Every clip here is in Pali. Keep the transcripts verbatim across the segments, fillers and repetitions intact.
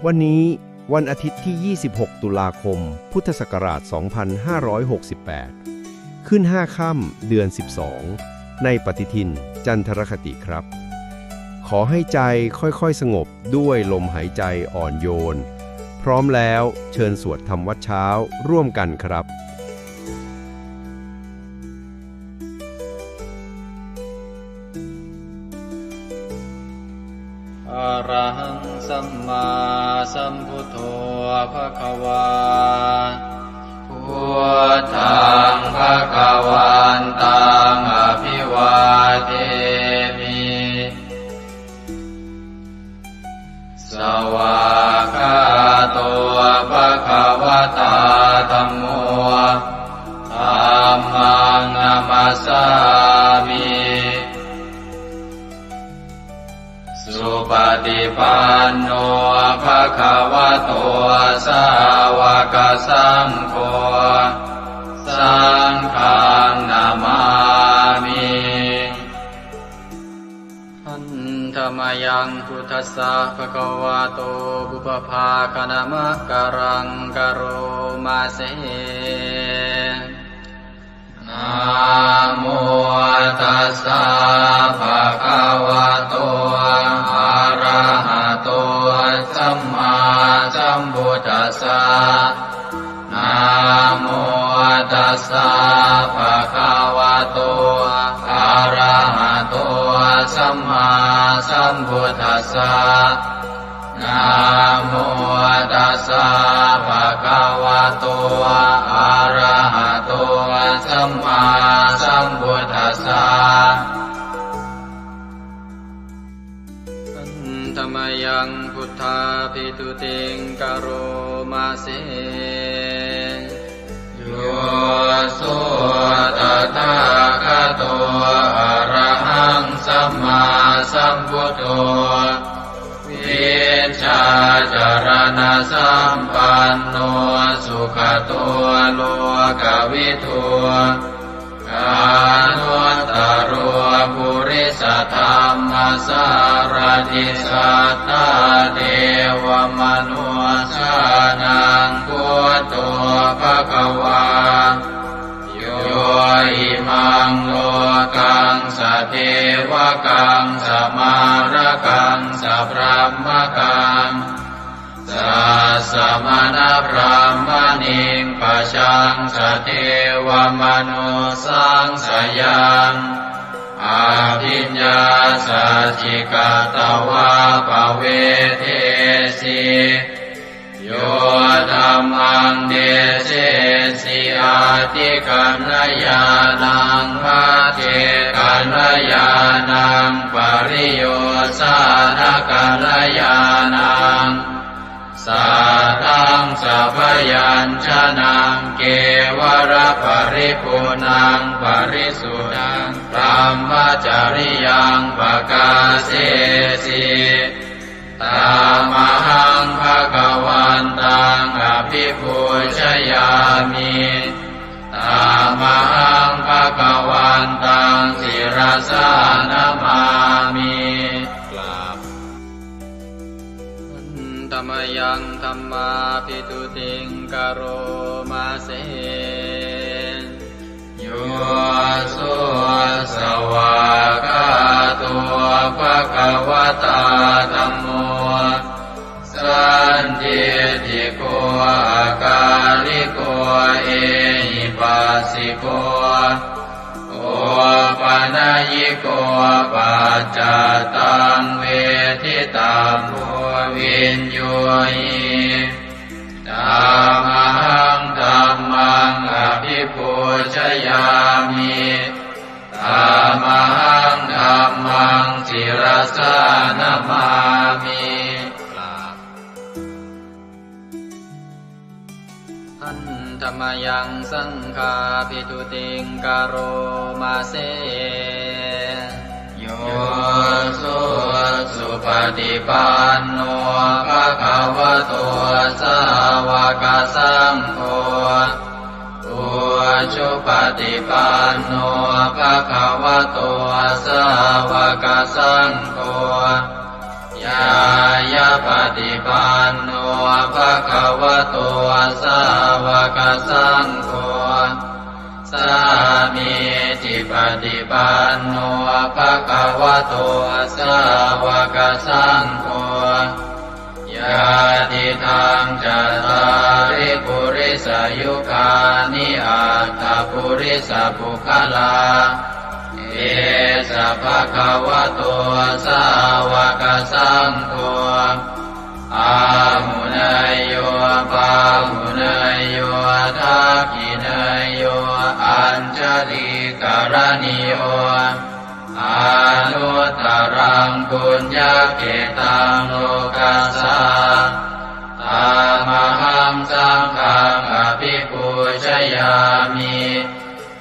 วันนี้วันอาทิตย์ที่ ยี่สิบหก ตุลาคม พุทธศักราช สองพันห้าร้อยหกสิบแปด ขึ้น ห้า ค่ำ เดือน สิบสอง ในปฏิทินจันทรคติครับ ขอให้ใจค่อยๆ สงบด้วยลมหายใจอ่อนโยน พร้อมแล้วเชิญสวดธรรมวัตรเช้าร่วมกันครับ Arahaṃ sammāsambuddho bhagavā. Buddhaṃ bhagavantaṃ abhivādemi. Svākkhāto bhagavatā dhammo. Dhammaṃ namassāmi. Supaṭipanno bhagavato sāvakasaṅgho. Saṅghaṃ namāmi. Handa mayaṃ buddhassa bhagavato pubbabhāganamakāraṃ karoma se. Namo tassa bhagavato arahato sammāsambuddhassa. Namo tassa bhagavato arahato sammāsambuddhassa. Namo tassa bhagavato arahato sammāsambuddhassa. Handa mayaṃ buddhābhistutiṃ karoma se. Yo so tathāgato arahaṃ sammāsambuddho, vijjācaraṇasampanno sugato lokavidū, anuttaro purisadammasārathi satthā devamanussānaṃ buddho bhagavā. Yo imaṃ lokaṃ sadevakaṃ samārakaṃ sabrahmakaṃ sassamaṇabrāhmaṇiṃ pajaṃ sadevamanussānaṃ sayaṃ abhiññāsacchikatvā pavedesi. Yo dhammaṃ desesi atthikaññāṇaṃ, pacchekakaññāṇaṃ, pariyosānakaññāṇaṃ, sātthaṃ sabyañjanaṃ, kevalaparipuṇṇaṃ parisuddhaṃ brahmacariyaṃ pakāsesi. Tamahaṃ bhagavantaṃ abhipūjayāmi. Tamahaṃ bhagavantaṃ sirasā namāmi. กราบ Handa mayaṃ dhammābhistutiṃ karoma se. Yo so svākkhāto bhagavatā dhammo, sandiṭṭhiko akāliko ehipassiko, opanayiko paccattaṃ veditabbo viññūhi. Tamahaṃ dhammaṃ abhipūjayāmi. Tamahaṃ dhammaṃ sirasā namāmi. กราบ Handa mayaṃ saṅghābhistutiṃ karoma se. Yo so supaṭipanno bhagavato sāvakasaṅgho, ujupaṭipanno bhagavato sāvakasaṅgho, ñāyapaṭipanno bhagavato sāvakasaṅgho, sāmīcipaṭipanno bhagavato sāvakasaṅgho, yadidaṃ cattāri purisayugāni aṭṭha purisapuggalā, esa bhagavato sāvakasaṅgho, āhuneyyo pāhuneyyo dakkhiṇeyyo añjalikaraṇīyo, anuttaraṃ puññakkhettaṃ lokassā. Tamahaṃ saṅghaṃ abhipūjayāmi.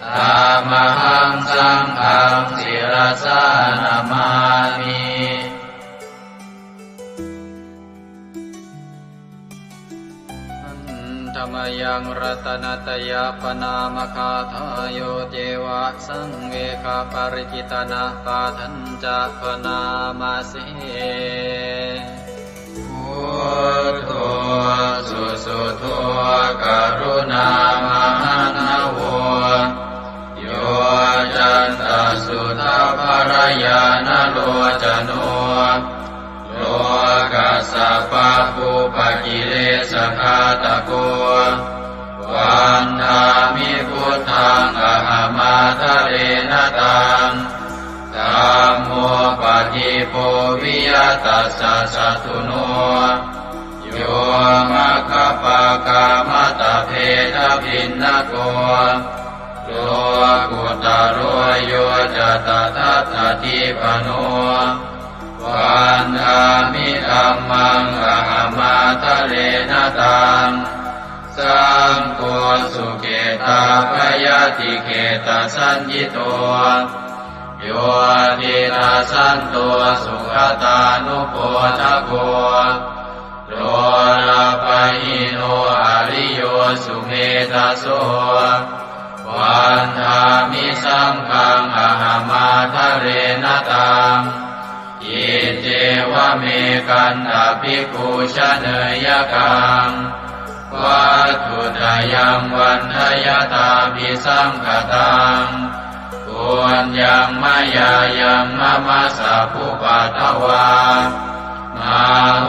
Tamahaṃ saṅghaṃ sirasā namāmi. Handa mayaṃ ratanattayapaṇāmagāthāyo ceva saṃvegaparikitanapāṭhañca bhaṇāma se. Buddho susuddho karuṇāmahaṇṇavo, yoccantasuddhabbarañāṇalocano, lokassa pāpūpakilesaghātako, vandāmi buddhaṃ ahamādarena taṃ. Dhammo padīpo viya tassa satthuno, yo maggapākamatabbhedabhinnako, lokuttaro yo ca tadatthadīpano, vandāmi dhammaṃ ahamādarena taṃ. Saṅgho sukhetappayatikhetasaññito, yo tiṇṇassanto sugatānupodako, lolapahīno ariyo sumedhaso, vandāmi saṅghaṃ ahamādarena taṃ. Iccevamekantabhikkhū janeyyakaṃ, vatthuttayaṃ vandayatābhisaṅkhataṃ, puññaṃ mayā yaṃ mama sabbupaddavā, mā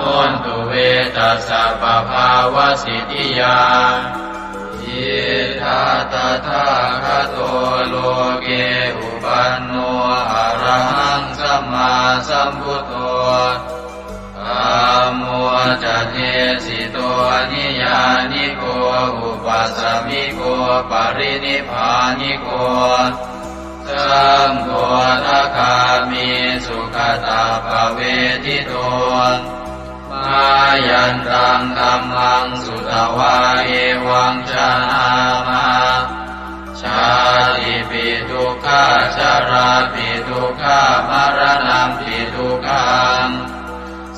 hontu ve tassa pabhāvasiddhiyā. Idha tathāgato loke uppanno arahaṃ sammāsambuddho, dhammo ca desito niyyāniko upasamiko parinibbāniko, saṅgho sakāmi sugatappavedito, mayantaṃ dhammaṃ sutvā evaṃ janāma, jātipi dukkhā jarāpi dukkhā maraṇampi dukkhaṃ,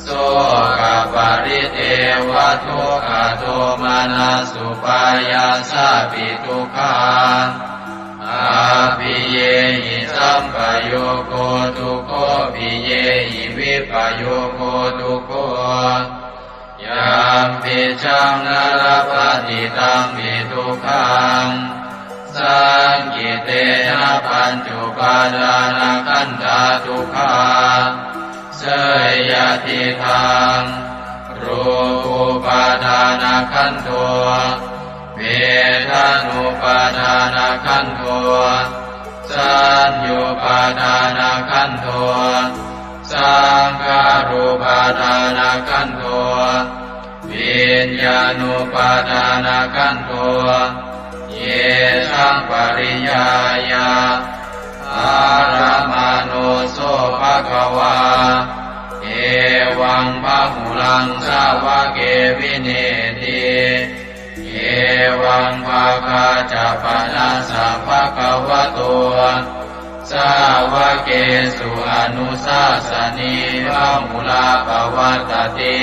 sokaparidevadukkhadomanassupāyāsāpi dukkhaṃ, appiyehi sampayogo dukkho piyehi vippayogo dukkho, yampicchaṃ na labhati tampi dukkhaṃ, saṅkhittena pañcupādānakkhandhā dukkhā. Seyyathīdaṃ, rūpupādānakkhandho, vedanupādānakkhandho, saññupādānakkhandho, saṅkhārupādānakkhandho, viññāṇupādānakkhandho, yesaṃ pariññāya dharamāno so bhagavā, evaṃ bahulaṃ sāvake vineeti, evaṃ bhāgā ca panassa bhagavato sāvakesu anusāsanī bahulā pavattati.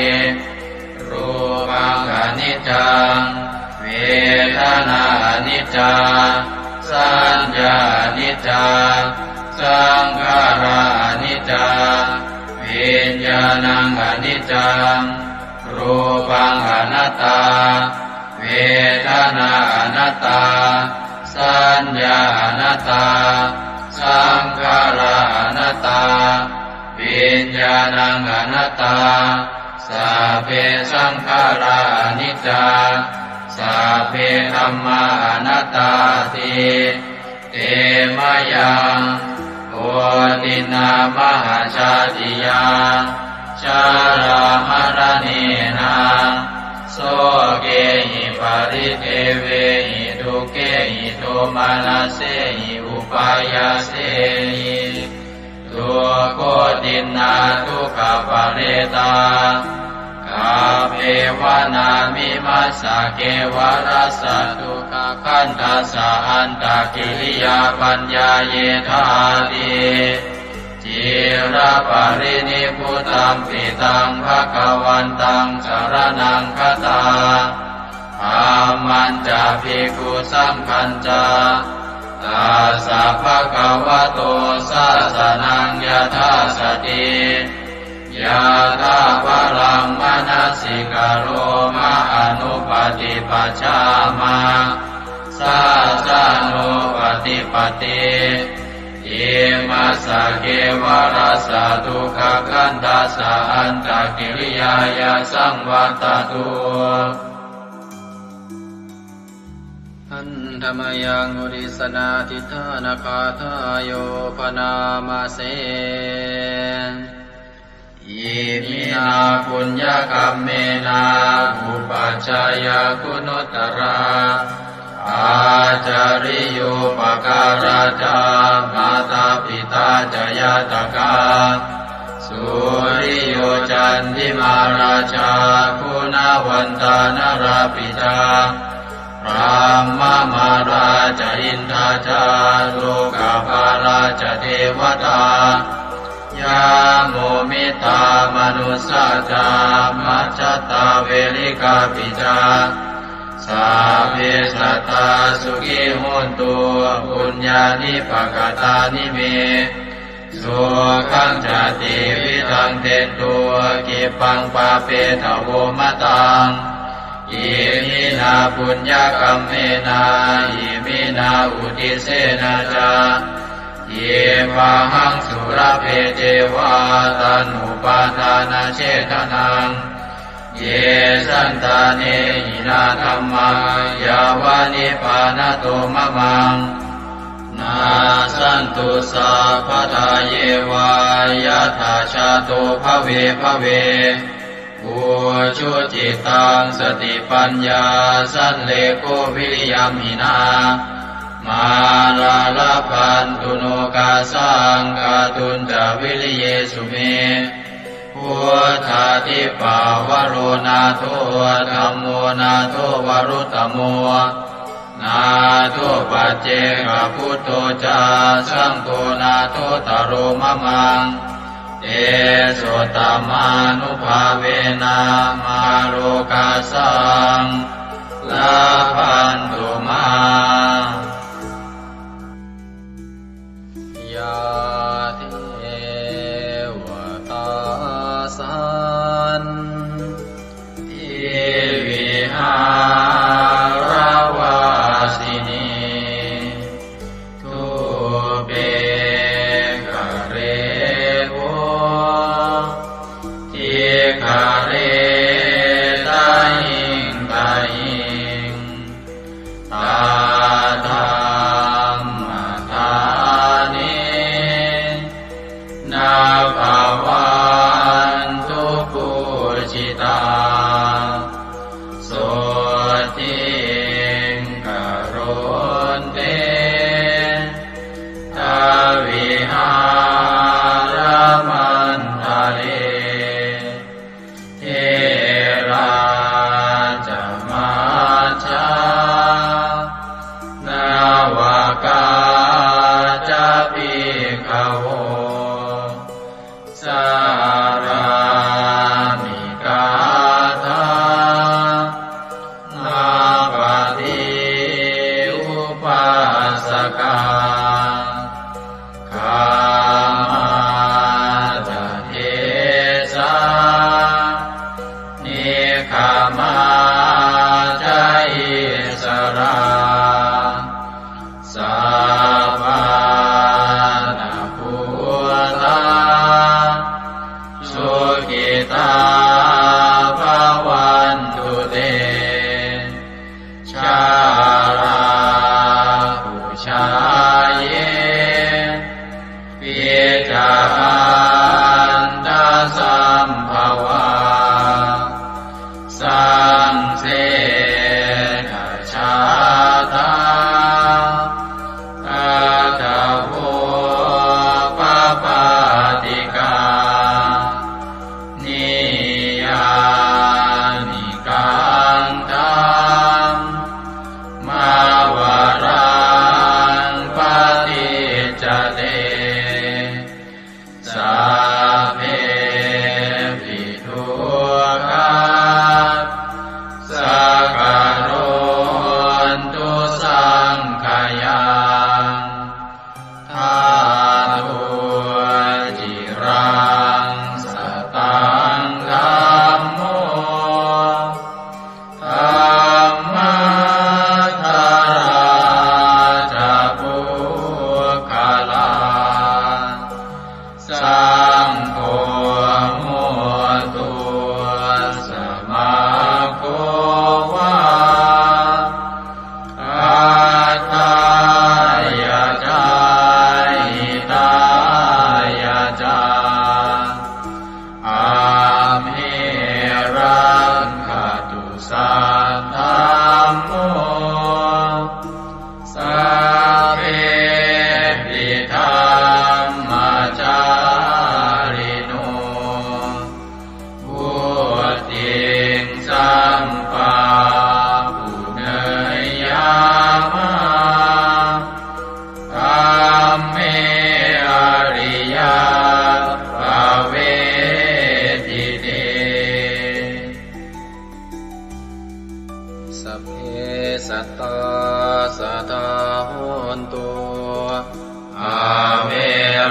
Rūpaṃ aniccaṃ, vedanā aniccā, saññā aniccā, Saṅkhārā aniccā, viññāṇaṃ aniccaṃ, rūpaṃ anattā, vedanā anattā, saññā anattā, saṅkhārā anattā, viññāṇaṃ anattā. Sabbe saṅkhārā aniccā, sabbe dhammā anattāti. Te mayaṃ otiṇṇā mahajātiyā, jarāmaraṇena, sokehi paridevehi, dukkhehi domanassehi upāyāsehi. Dukkhotiṇṇā dukkhaparetā, kappeva nāmimassa kevalassa dukkhakhandhassa antakiriyā paññāyethāti. Ciraparinibbutampi taṃ bhagavantaṃ saraṇaṃ gatā, dhammañca bhikkhusaṅghañca, tassa bhagavato sāsanaṃ yathā sati, yathābalaṃ manasikaroma anuppaṭipajjhāma, sāsanūppaṭipatti. Imassa kevalassa dukkhakhandhassa antakiriyāya saṃvattatu. Handa mayaṃ uddissanādhiṭṭhānagāthāyo bhaṇāma se. Iminā puññakammena upajjhāyā guṇuttarā, ācariyūpakārā ca mātā pitā ca ñātakā, suriyo candimā rājā guṇavantā narāpi ca, brahmamārā ca indā ca lokapālā ca devatā, yamo mittā manussā ca majjhattā verikāpi ca, sabbe sattā sukhī hontu puññāni pakatāni me. Sukhañca tividhaṃ dentu khippaṃ pāpetha vo mataṃ. Iminā puññakammena iminā uddisena ca khippāhaṃ sulabhe ceva taṇhupādānachedanaṃ. Ye santāne hinā dhammā yāva nibbānato mamaṃ, nassantu sabbadā yeva yattha jāto bhave bhave. Ujucittaṃ satipaññā sallekho viriyamhinā, mārā labhantu nokāsaṃ kātuñca viriyesu me. Buddhādhipavaro nātho, dhammo nātho varuttamo, nātho paccekabuddho ca, saṅgho nāthottaro mamaṃ. Tesottamānubhāvena mārokāsaṃ labhantu mā. Yā devatā santi vihāravāsinī, thūpe ghare bodhighare tahiṃ tahiṃ, tā dhammadānena bhavantu pūjitā. Sotthiṃ karontedha vihāramaṇḍale. Therā ca majjhā navakā ca bhikkhavo, sārāmikā dhammapaṭi upāsakā.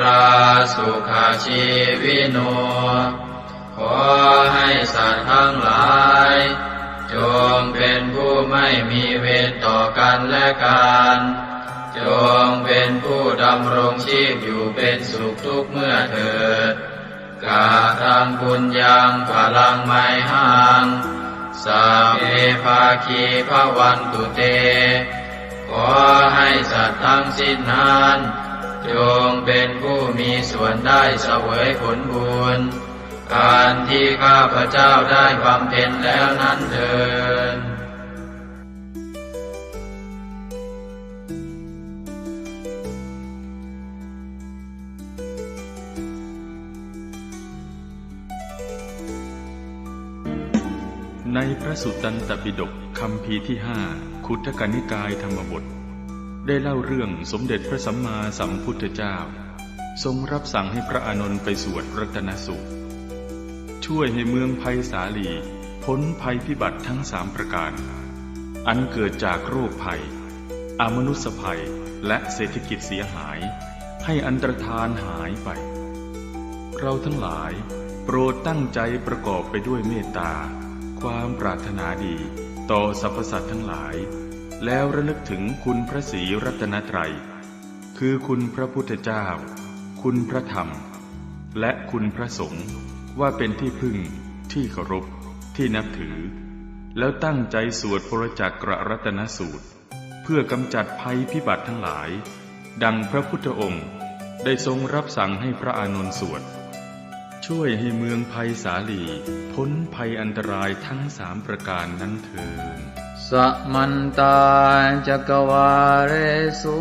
ร สุขชีวิโน ขอให้สัตว์ทั้งหลาย จงเป็นผู้ไม่มีเวรต่อกันและกัน จงเป็นผู้ดำรงชีพอยู่เป็นสุขทุกเมื่อเถิด กะทัง ปุญญัง พลัง ไมหัง สัพเพ ภาคี ภะวันตุ เต ขอให้สัตว์ทั้งสิ้นนั้น จงเป็นผู้มีส่วนได้เสวยผลบุญ อันที่ข้าพเจ้าได้บำเพ็ญแล้วนั้นเทอญ ในพระสุตตันตปิฎกคัมภีร์ที่ห้า ขุททกนิกายธรรมบท ได้เล่าเรื่องสมเด็จพระสัมมาสัมพุทธเจ้า ทรงรับสั่งให้พระอานนท์ไปสวดรัตนสูตร ช่วยให้เมืองไพศาลีพ้นภัยพิบัติทั้งสามประการ อันเกิดจากโรคภัย อมนุษยภัย และเศรษฐกิจเสียหาย ให้อันตรธานหายไป เราทั้งหลายโปรดตั้งใจประกอบไปด้วยเมตตา ความปรารถนาดีต่อสรรพสัตว์ทั้งหลาย แล้วระลึกถึงคุณพระศรีรัตนตรัย คือคุณพระพุทธเจ้า คุณพระธรรม และคุณพระสงฆ์ ว่าเป็นที่พึ่ง ที่เคารพ ที่นับถือ แล้วตั้งใจสวดปรจักกรัตนสูตร เพื่อกำจัดภัยพิบัติทั้งหลาย ดังพระพุทธองค์ได้ทรงรับสั่งให้พระอานนท์สวด ช่วยให้เมืองไพศาลีพ้นภัยอันตรายทั้งสามประการนั้นเทอญ Samantā cakkavāḷesu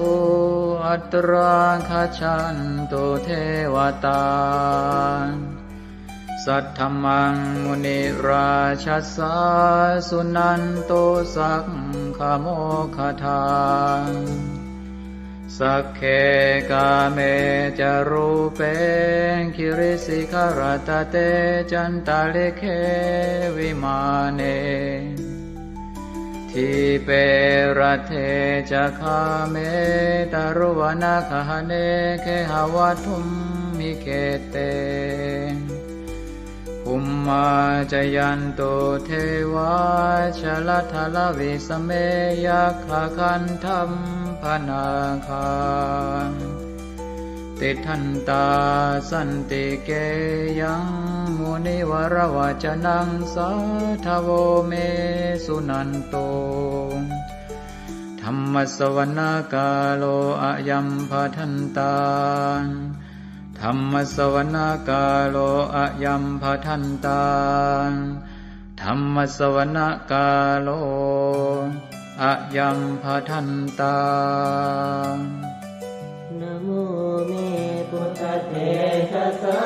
atrāgacchantu devatā. Saddhammaṃ munirājassa suṇantu saggamokkhadaṃ. Sagge kāme ca rūpe girisikharataṭe cantalikkhe vimāne, dīpe raṭṭhe ca gāme taruvanagahane gehavatthumhi khette, bhummā cāyantu devā jalathalavisame yakkhagandhabbanāgā, tiṭṭhantā santike yaṃ munivaravacanaṃ sādhavo me suṇantu. Dhammassavanakālo ayambhadantā. Dhammassavanakālo ayambhadantā. Dhammassavanakālo ayambhadantā. Namo me buddhatejasā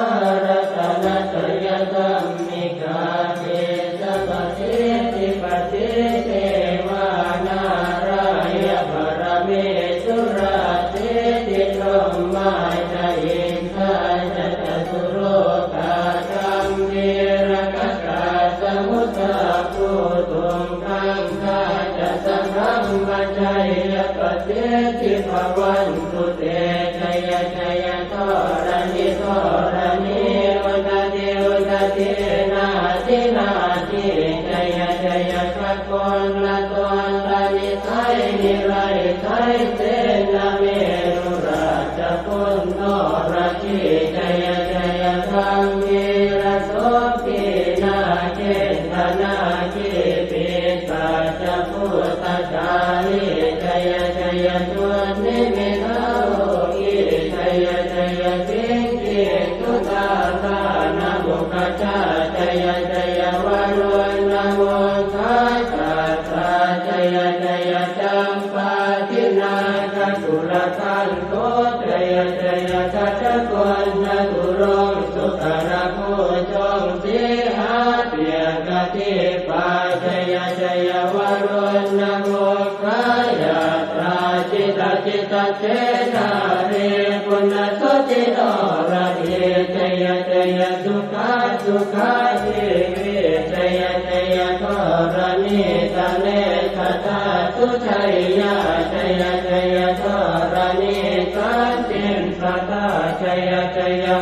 ratanattayadhammikā tejapasiddhi pasīdevā nārāyaparamesurā siddhibrahmā ca indā ca catulokā gambhīrakkhakā samuddā bhūtuṃ gaṅgā ca sabrahmajayapasiddhi bhavantu te. Jaya jaya dharaṇi dharaṇī udadhi udadhī nadi nadī. Jaya jaya gagonlatonlani sai nirai sai senamerurājabala noradī. Jaya jaya gambhīra sombhī nāgendanāgī pisācabhūtakālī. Jaya jaya dunnimittarogī. Jaya jaya siṅgī sudādānamukhajā. Jaya jaya varuṇṇamukhasātrā. Jaya jaya campā dināgakulagantho. Jaya jaya gajagonnaturaṅga sukarabhujaṅga sīhabyagghadīpā. Jaya jaya varuṇṇamukhayātrā. Jita jita khedābhikkhusaṅghatikālī noradī. Jaya jaya sukhā sukhā jīvī. Jaya jaya dharaṇītale sadā sujayyā. Jaya jaya dharaṇī santin sadā. Jaya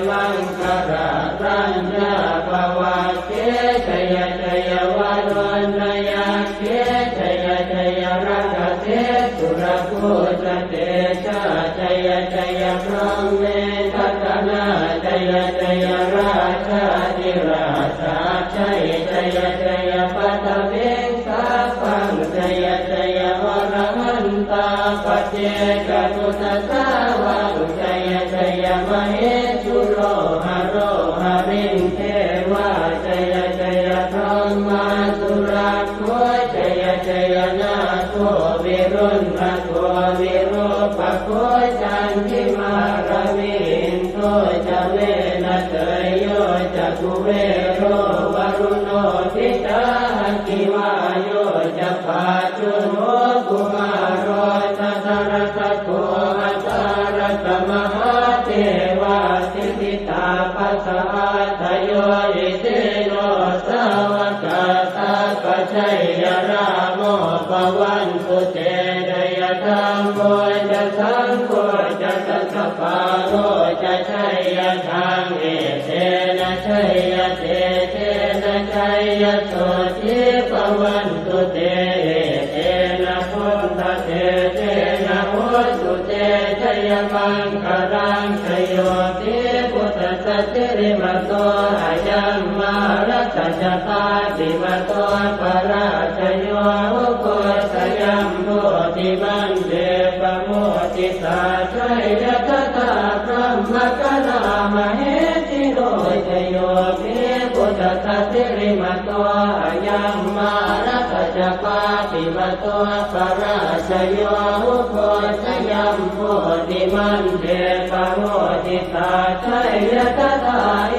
maṅkarāraññā bhavagge jaya jaya varuṇṇayakkhe jaya jaya rakkhase surabhūjatejā jaya jaya brahmendagaṇā jaya jaya rājādhirājasājjai jaya jaya paṭhaviṃ sabbaṃ jaya jaya arahantā paccekabuddhasāvaṃ jaya jaya mahesuro haro harindevā jaya jaya brahmā surakkho jaya jaya nāgo viruḷhako virūpakkho candimā ravi indo ca venateyyo ca kuvero varuṇopi ca aggi vāyo ca pājuṇho kumāro dhataraṭṭhako aṭṭhārasa mahādevā siddhitāpasaādayo isino sāvakā sabbā jaya rāmo bhavantu te jaya dhammo ca saṅgho ca dasapālo ca jaya dhamme etena jaya tejena jaya sotthī bhavantu te etena buddhatejena hotu te jayamaṅgalaṃ jayo hi buddhassa sirīmato ayaṃ mārassa ca pāpimato parājayo ugghosayuṃ bodhimaṇḍe pamoditā jaya tadā brahmagaṇā mahesino jayo hi buddhassa sirīmato ayaṃ mārassa ca pāpimato parājayo ugghosayuṃ bodhimaṇḍe pamoditā jaya tadā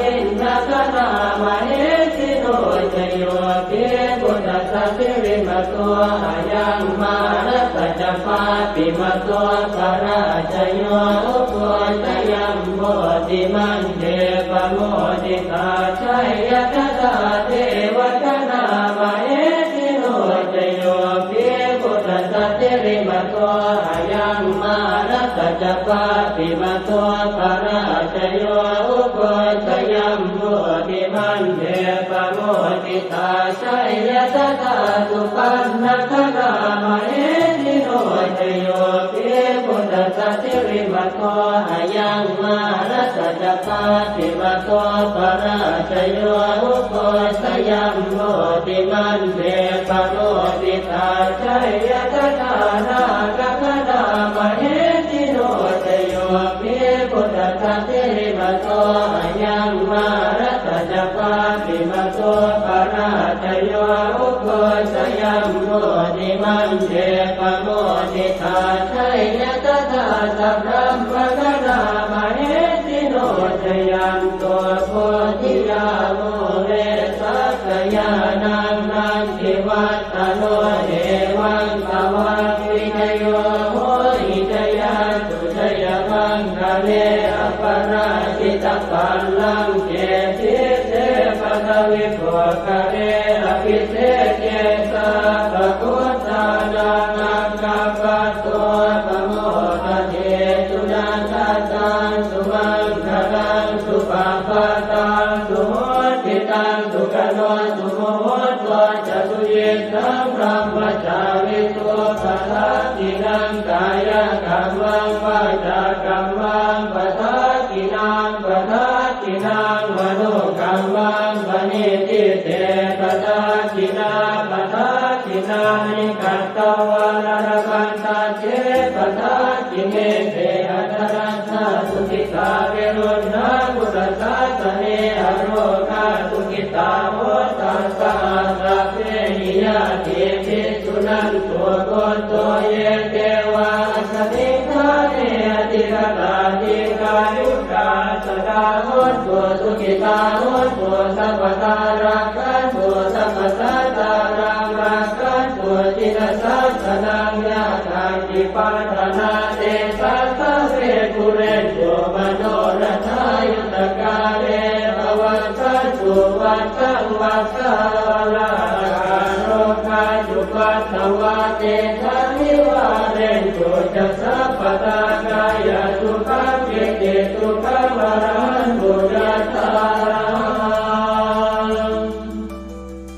indagaṇā mahesino jayo hi buddhassa sirīmato ayaṃ mārassa ca pāpimato parājayo ugghosayuṃ bodhimaṇḍe pamoditā jaya tadā devagaṇā mahesino jayo hi buddhassa sirīmato ayaṃ mārassa ca pāpimato parājayo ugghosayuṃ bodhimaṇḍe pamoditā jaya tadā supaṇṇagaṇā mahesino jayo hi buddhassa sirīmato ayaṃ mārassa ca pāpimato parājayo ugghosayuṃ bodhimaṇḍe pamoditā jaya tadā nāgagaṇā mahesino jayo hi buddhassa sirīmato ayaṃ mārassa ca pāpimato parājayo ugghosayuṃ bodhimaṇḍe pamoditā jaya tadā sabrahmagaṇā mahesino jayanto bodhiyā mūle sakyānaṃ nandivaḍ ḍhano evaṃ tvaṃ vijayo hohi jayassu jayamaṅgale aparājitapallaṅke sīse paṭhavipokkhare abhiseke sabbabuddhānaṃ aggappatto pamodati. Sunakkhattaṃ sumaṅgalaṃ supabhātaṃ suhuṭṭhitaṃ sukhaṇo sumuhutto ca suyiṭṭhaṃ brahmacārisu padakkhiṇaṃ kāyakammaṃ vācākammaṃ padakkhiṇaṃ padakkhiṇaṃ manokammaṃ paṇidhī te padakkhiṇā padakkhiṇāni katvāna labhantatthe padakkhiṇe. Te atthaladdhā sukhitā viruḷhā buddhasāsane arogā sukhitā hotha saha sabbehi ñātibhi. Suṇantu bhonto ye devā asmiṃ ṭhāne adhigatā dīghāyukā sadā hontu sukhitā hontu sabbadā rakkhantu sabbasattānaṃ rakkhantu jinasāsanaṃ. Yā kāci patthanā tesaṃ sabbe pūrentu manorathā yuttakāle pavassantu vassaṃ vassāvalāhakā. Rogā cupaddavā tesaṃ nivārentu ca sabbadā. Kāyasukhaṃ cittisukhaṃ arahantu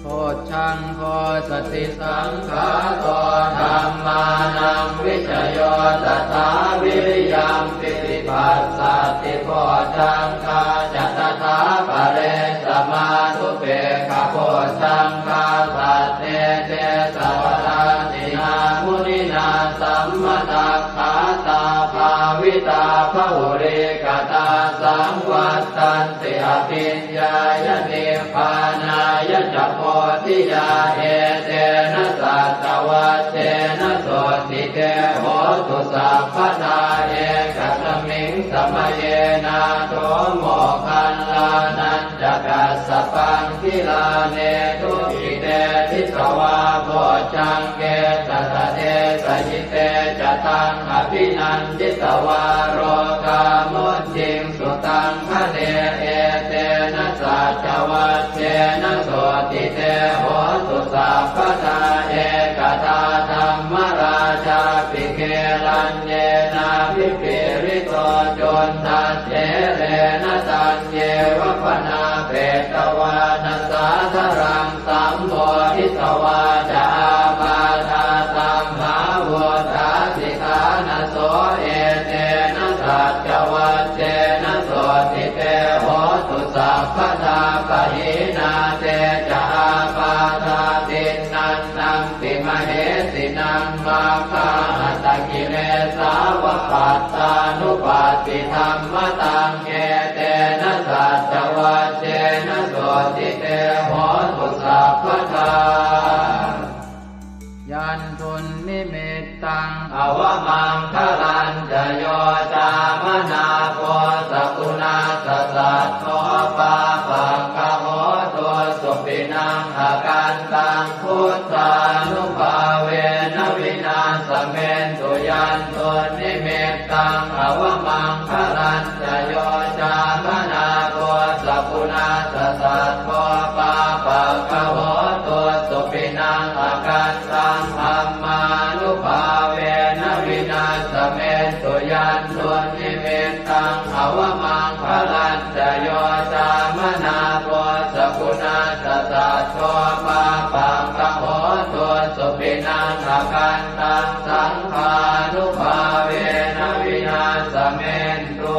Bojjhaṅgo satisaṅkhāto dhammānaṃ vicayo tathā viriyampīti passaddhi bojjhaṅgā ca tathāpare samādhupekkhabojjhaṅgā sattete sabbadassinā muninā sammadakkhātā bhāvitā bahulīkatā saṃvattanti abhiññāya nibbānāya ca bodhiyā etena saccavajjena sotthi te hotu sabbadā. Ekasmiṃ samaye nātho moggallānañca kassapaṃ gilāne dukkhite disvā bojjhaṅge satta desayi te ca taṃ abhinanditvā rogā mucciṃsu taṃ khaṇe etena saccavajjena sotthi te hotu sabbadā. Ekadā dhammarājāpi gelaññenābhipīḷito cundattherena taññeva bhaṇāpetvāna sādaraṃ sammoditvā ca ābādhā tamhā vuṭṭhāsi ṭhānaso etena saccavajjena sotthi te hotu sabbadā. Pahīnā te ca ābādhā tiṇṇannampi mahesinaṃ maggāhatakilesāva pattānuppattidhammataṃ etena saccavajjena sotthi te hotu sabbadā. Yandunnimittaṃ avamaṅgalañca yo cāmanāpo sakuṇassa saddo pāpaggaho dussupinaṃ akantaṃ buddhānubhāvena vināsamentu. Yandunnimittaṃ avamaṅgalañca yo cāmanāpo sakuṇassa saddo pāpaggaho dussupinaṃ akantaṃ dhammānubhāvena vināsamentu. Yandunnimittaṃ avamaṅgalañca yo cāmanāpo sakuṇassa saddo pāpaggaho dussupinaṃ akantaṃ saṅghānubhāvena vināsamentu.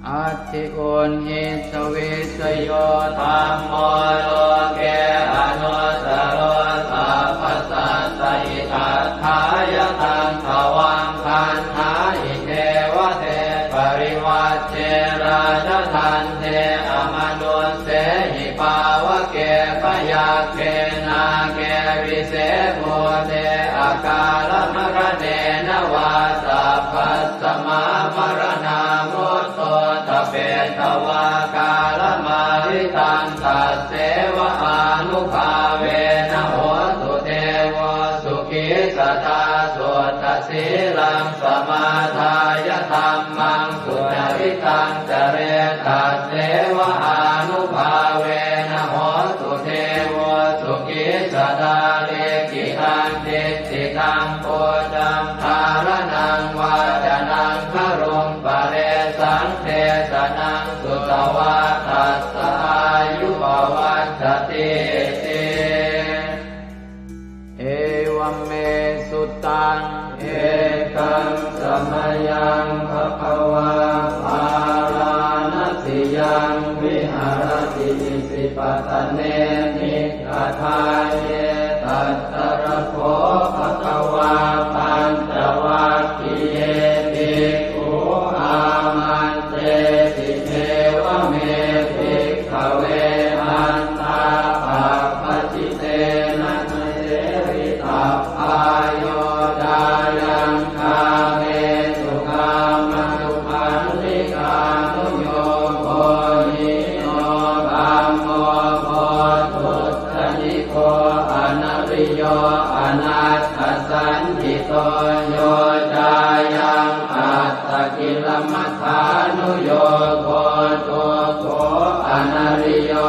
Atthi uṇhissa vijayo dhammo loke anuttaro sabbasattahitatthāya taṃ tvaṃ vandāhi devate. Parivajje rājadaṇḍe amanussehi pāvake byagghe nāge vise bhūte akālamaraṇena vā sabbasmā maraṇā mutto ṭhapetvā kālamāritaṃ tasseva ānubhāvena hotu devo sukhī sadā. Suddhasīlaṃ samādāya dhammaṃ sucaritaṃ care tasseva ānubhāvena hotu devo sukhī sadā. Likkhitaṃ cintitaṃ pūjaṃ dhāraṇaṃ vācanaṃ garuṃ paresaṃ desanaṃ sutvā tassa āyu pavaḍḍhatīti. Evaṃ me sutaṃ. Ekaṃ samayaṃ bhagavā bārāṇasiyaṃ viharati isipatane migadāye. Tatra kho bhagavā pañcavaggiye bhikkhū āmantesi: Evaṃ me bhikkhave antā pabbajitena na sevitabbā. Yo cāyaṃ kāmesu kāmasukhallikānuyogo hīno gammo pothujjaniko anariyo anatthasañhito. Yo cāyaṃ attakilamathānuyogo dukkho anariyo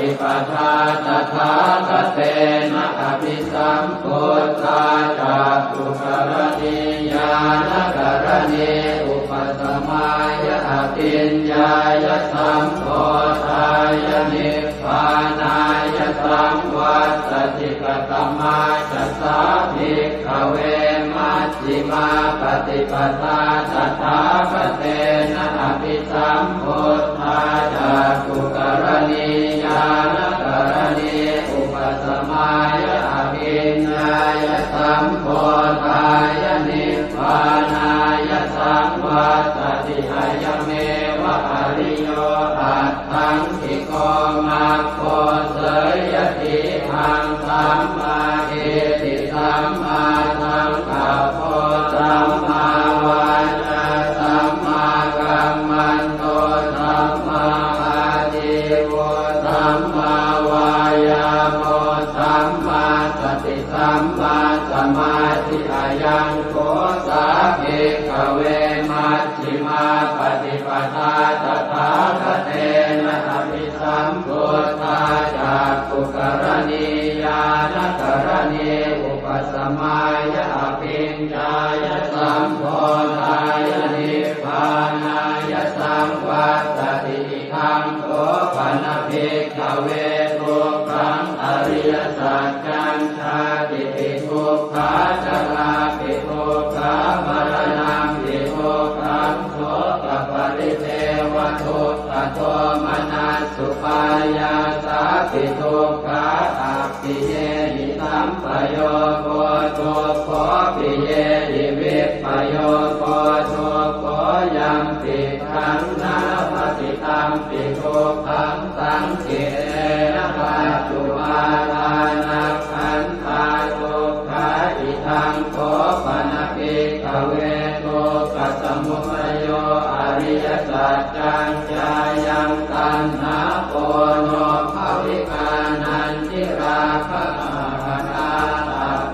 paṭipadā tathāgatena abhisambuddhā cakkhukaraṇī ñāṇakaraṇī upasamāya abhiññāya sambodhāya nibbānāya saṃvattati. Katamā ca sā bhikkhave maj jhimā paṭipadā tathāgatena abhisambuddhā cakkhukaraṇī ñāṇakaraṇī upasamāya abhiññāya sambodhāya nibbānāya saṃvattati. Ayameva ariyo aṭṭhaṅgiko maggo. Seyyathīdaṃ: sammādiṭṭhi sammāsaṅkappo sammāvācā sammākammanto sammāājīvo sammāvāyāmo sammāsati sammāsamādhi. Ayaṃ kho sā bhikkhave majjhimā paṭipadā tathāgatena abhi sambuddhā cakkhukaraṇī ñāṇakaraṇī upasamāya abhiññāya sambodhāya nibbānāya saṃvattati. Idaṃ kho pana bhikkhave dukkhaṃ ariyasaccaṃ: jātipi dukkhā jarāpi dukkhā maraṇampi dukkhaṃ sokaparidevadukkhadomanassupāyāsāpi dukkhā appiyehi sampayogo dukkho piyehi vippayogo dukkho yampidaṃ na labhati tampi dukkhaṃ saṅkhittena paccu pādānakkhandhā dukkhā. Idaṃ kho pana bhikkhave dukkhasamudayo ariyasaccaṃ: jāyaṃ taṇhā ponobbhavikā nandirāgasahagatā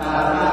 tatra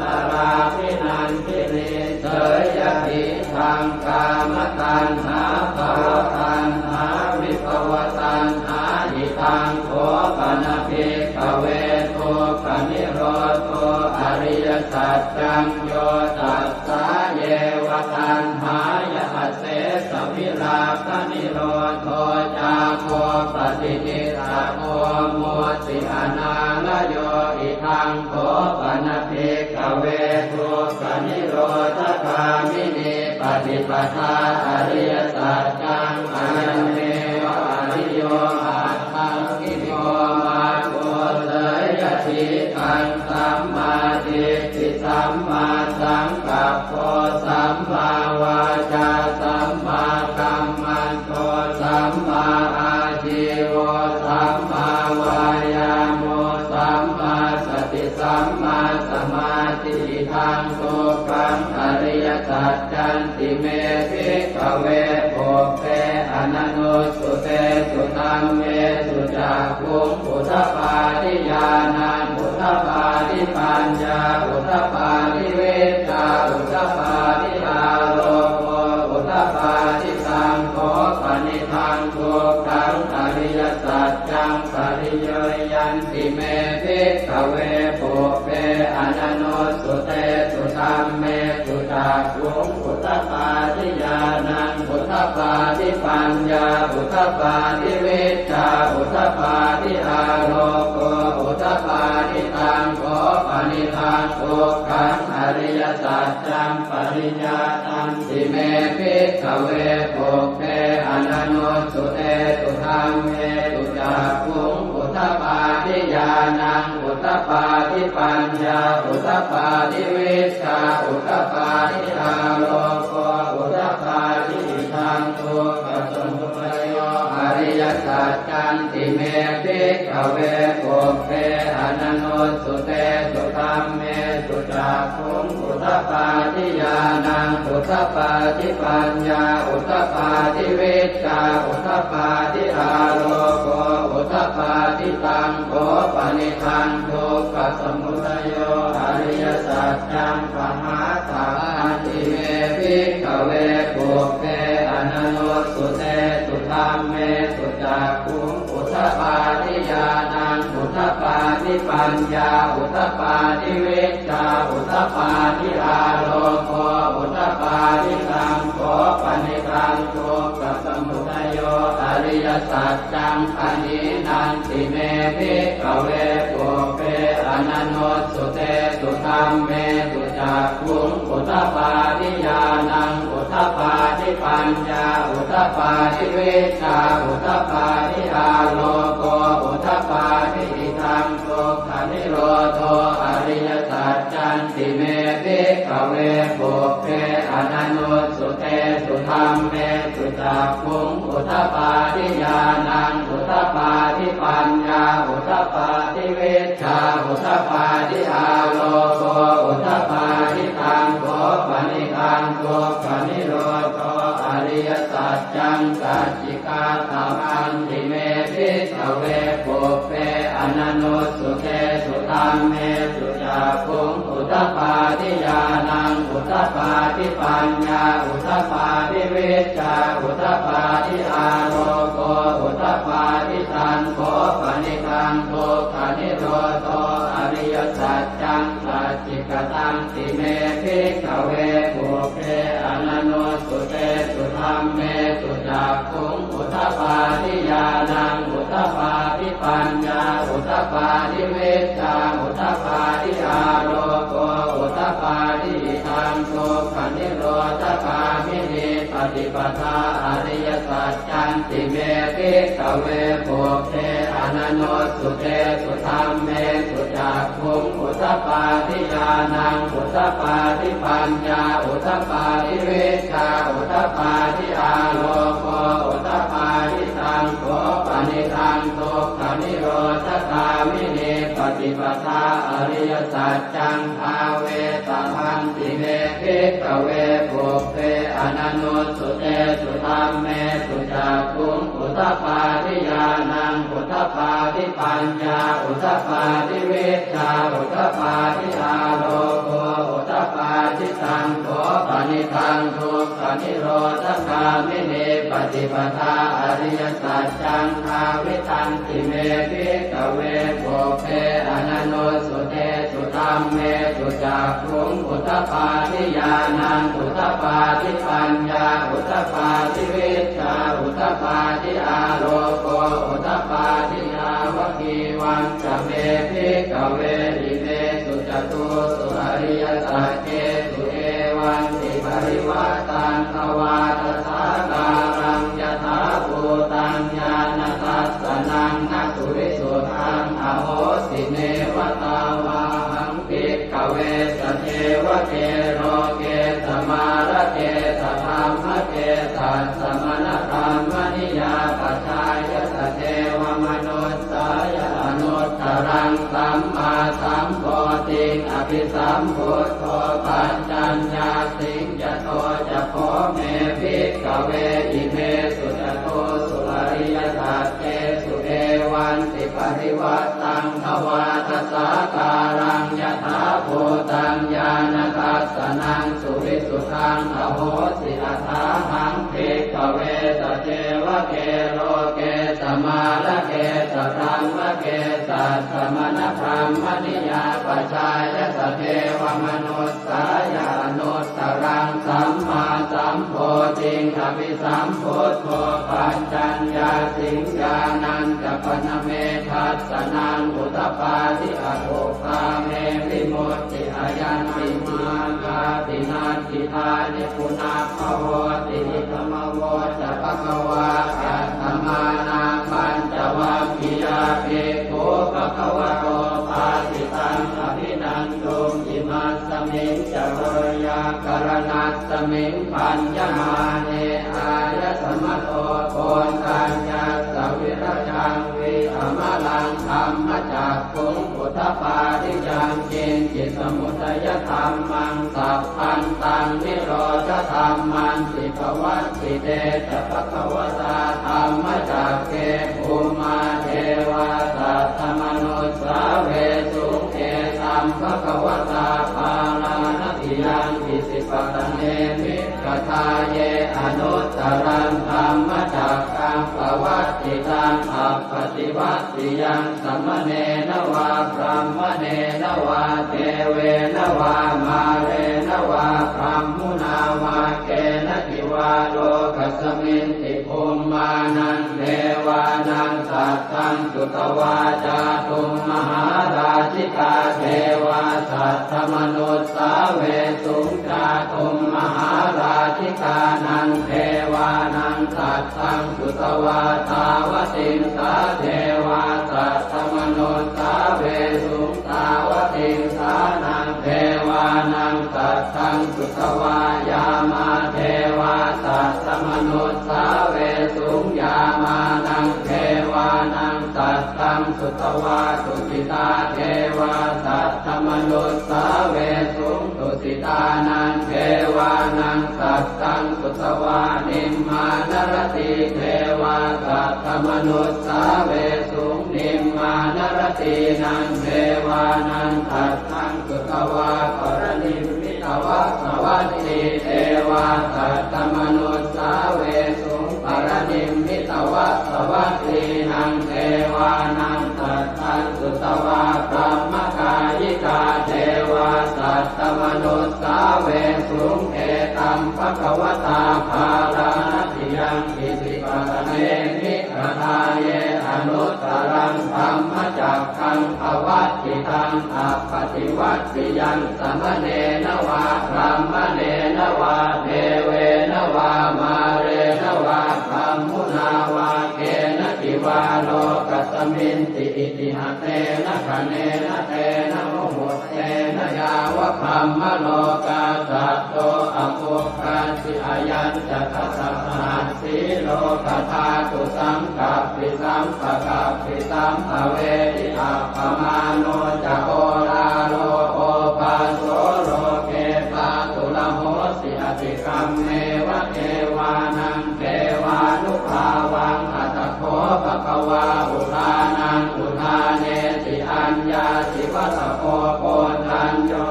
tatrābhinandinī. Seyyathīdaṃ: kāmataṇhā bhavataṇhā vibhavataṇhā. Idaṃ kho pana bhikkhave dukkhanirodho ariyasaccaṃ: yo tassāyeva taṇhāya asesavirāganirodho cāgo paṭinissaggo mutti anālayo. Idaṃ kho pana bhikkhave dukkhanirodhagāminī paṭipadā ariyasaccaṃ: ayameva ariyo aṭṭhaṅgiko maggo. Seyyathīdaṃ: sammādiṭṭhi sammāsaṅkappo sammāvācā sammākammanto sammāājīvo sammāvāyāmo sammāsati sammāsamādhi. Idaṃ dukkhaṃ ariyasaccanti me bhikkhave pubbe ananussutesu dhammesu cakkhuṃ udapādi ñāṇaṃ udapādi paññā udapādi vijjā udapādi āloko udapādi. Taṃ kho panidaṃ dukkhaṃ ariyasaccaṃ pariññeyyanti me bhikkhave pubbe ananussutesu dhammesu cakkhuṃ udapādi ñāṇaṃ udapādi paññā udapādi vijjā udapādi āloko udapādi. Taṃ kho panidaṃ dukkhaṃ ariyasaccaṃ pariññātanti me bhikkhave pubbe ananussutesu dhammesu cakkhuṃ udapādi ñāṇaṃ udapādi paññā udapādi vijjā udapādi āloko udapādi. Idaṃ dukkhasamudayo ariyasaccanti me bhikkhave pubbe ananussutesu dhammesu cakkhuṃ udapādi ñāṇaṃ udapādi paññā udapādi vijjā udapādi āloko udapādi. Taṃ kho panidaṃ dukkhasamudayo ariyasaccaṃ pahātabbanti me bhikkhave pubbe ananussutesu dhammesu cakkhuṃ udapādi ñāṇaṃ udapādi paññā udapādi vijjā udapādi āloko udapādi. Taṃ kho panidaṃ dukkhasamudayo ariyasaccaṃ pahīnanti me bhikkhave pubbe ananussutesu dhammesu cakkhuṃ udapādi ñāṇaṃ udapādi paññā udapādi vijjā udapādi āloko udapādi. Idaṃ dukkhanirodho ariyasaccanti me bhikkhave pubbe ananussutesu dhammesu cakkhuṃ udapādi ñāṇaṃ udapādi paññā udapādi vijjā udapādi āloko udapādi. Taṃ kho panidaṃ dukkhanirodho ariyasaccaṃ sacchikātamanti me bhikkhave pubbe ananussutesu dhammesu cakkhuṃ udapādi ñāṇaṃ udapādi paññā udapādi vijjā udapādi āloko udapādi. Taṃ kho panidaṃ dukkhanirodho ariyasaccaṃ sacchikatanti me bhikkhave pubbe ananussutesu dhammesu cakkhuṃ udapādi ñāṇaṃ udapādi paññā udapādi vijjā udapādi āloko udapādi. Idaṃ dukkhanirodhagāminī paṭipadā ariyasaccanti me bhikkhave pubbe ananussutesu dhammesu cakkhuṃ udapādi ñāṇaṃ udapādi paññā udapādi vijjā udapādi āloko udapādi. Taṃ kho panidaṃ dukkhanirodhagāminī paṭipadā ariyasaccaṃ bhāvetabbanti me bhikkhave pubbe ananussutesu dhammesu cakkhuṃ udapādi ñāṇaṃ udapādi paññā udapādi vijjā udapādi āloko udapādi. Taṃ kho panidaṃ dukkhanirodhagāminī paṭipadā ariyasaccaṃ bhāvitanti me bhikkhave pubbe ananussutesu dhammesu cakkhuṃ udapādi ñāṇaṃ udapādi paññā udapādi vijjā udapādi āloko udapādi. Yāvakīvañca me bhikkhave imesu catūsu ariyasaccesu evantiparivaṭṭaṃ dvādasākāraṃ yathābhūtaṃ ñāṇadassanaṃ na suvisuddhaṃ ahosi. Neva tāvāhaṃ bhikkhave sadevake loke samārake sadhammake sassamaṇabrāhmaṇiyā pajāya sadevamanussāya anuttaraṃ sammāsambodhiṃ abhisambuddho paccaññāsiṃ. Yato ca kho me bhikkhave imesu catūsu ariyasaccesu evantiparivaṭṭaṃ dvādasākāraṃ yathābhūtaṃ ñāṇadassanaṃ suvisuddhaṃ ahosi. Athāhaṃ bhikkhave sadevake loke samārake sadhammake sassamaṇabrāhmaṇiyā pajāya sadevamanussāya anuttaraṃ sammāsambodhiṃ abhisambuddho paccaññāsiṃ. Ñāṇañca pana me dassanaṃ udapādi akuppā me vimutti ayaṃ nibbānāti natthi dāni punabbhavoti. Idamavoca bhagavā. Attamanā pañcavaggiyā bhikkhū bhagavato bhāsitaṃ abhinanduṃ. Imasmiñca veyyākaraṇasmiṃ bhaññamāne āyasmato koṇḍaññassa virajaṃ vītamalaṃ dhammacakkhuṃ udapādi yaṅkiñci samudayadhammaṃ sabbantaṃ nirodhadhammanti. Pavattite ca bhagavatā dhammacakke bhummā devā saddamanussāvesuṃ: Etaṃ bhagavatā Bārāṇasiyaṃ Isipatane Migadāye anuttaraṃ dhammacakkaṃ pavattitaṃ taṃ appaṭivattiyaṃ samaṇena vā brāhmaṇena vā devena vā mārena vā brahmunā vā kenaci vā lokasminti bhummānaṃ devānaṃ saddaṃ sutvā cātummahārājikā devā saddamanussāvesuṃ. Cātummahārājikānaṃ devānaṃ saddaṃ sutvā tāvatiṃsā devā saddamanussāvesuṃ. Tāvatiṃsānaṃ devānaṃ saddaṃ sutvā yāmā devā saddamanussāvesuṃ. Yāmānaṃ devānaṃ saddaṃ sutvā tusitā devā saddamanussāvesuṃ. Tusitānaṃ devānaṃ saddaṃ sutvā nimmānaratī devā saddamanussāvesuṃ. Nimmānaratīnaṃ devānaṃ saddaṃ sutvā paranimmitavasavatī devā saddamanussāvesuṃ. Paranimmitavasavattīnaṃ devānaṃ saddaṃ sutvā brahmakāyikā devā saddamanussāvesuṃ. Etaṃ bhagavatā bārāṇasiyaṃ isipatane migadāye anuttaraṃ dhammacakkaṃ pavattitaṃ appaṭivattiyaṃ samaṇena vā brāhmaṇena vā devena vā mārena vā brahmunā vā kenaci vā lokasminti. Itiha tena khaṇena tena muhuttena yāva brahmalokā saddo abbhuggacchi. Ayañca dasa sahassī lokadhātu saṅkappi sampakappi sampavedhi. Appamāṇo ca oḷāro obhāso loke pāturahosi atikammeva devānaṃ devānubhāvaṃ. Atha kho bhagavā udānaṃ udānesi: Aññāsi vata bho Koṇḍañño,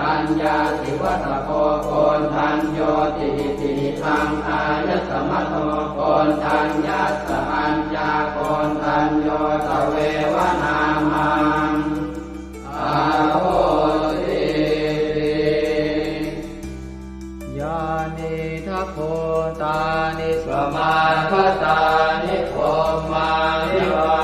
aññāsi vata bho Koṇḍaññoti. Itihidaṃ āyasmato Koṇḍaññassa aññākoṇḍañño tveva nāmaṃ ahosīti. Yānīdha bhūtāni samāgatāni bhummāni vā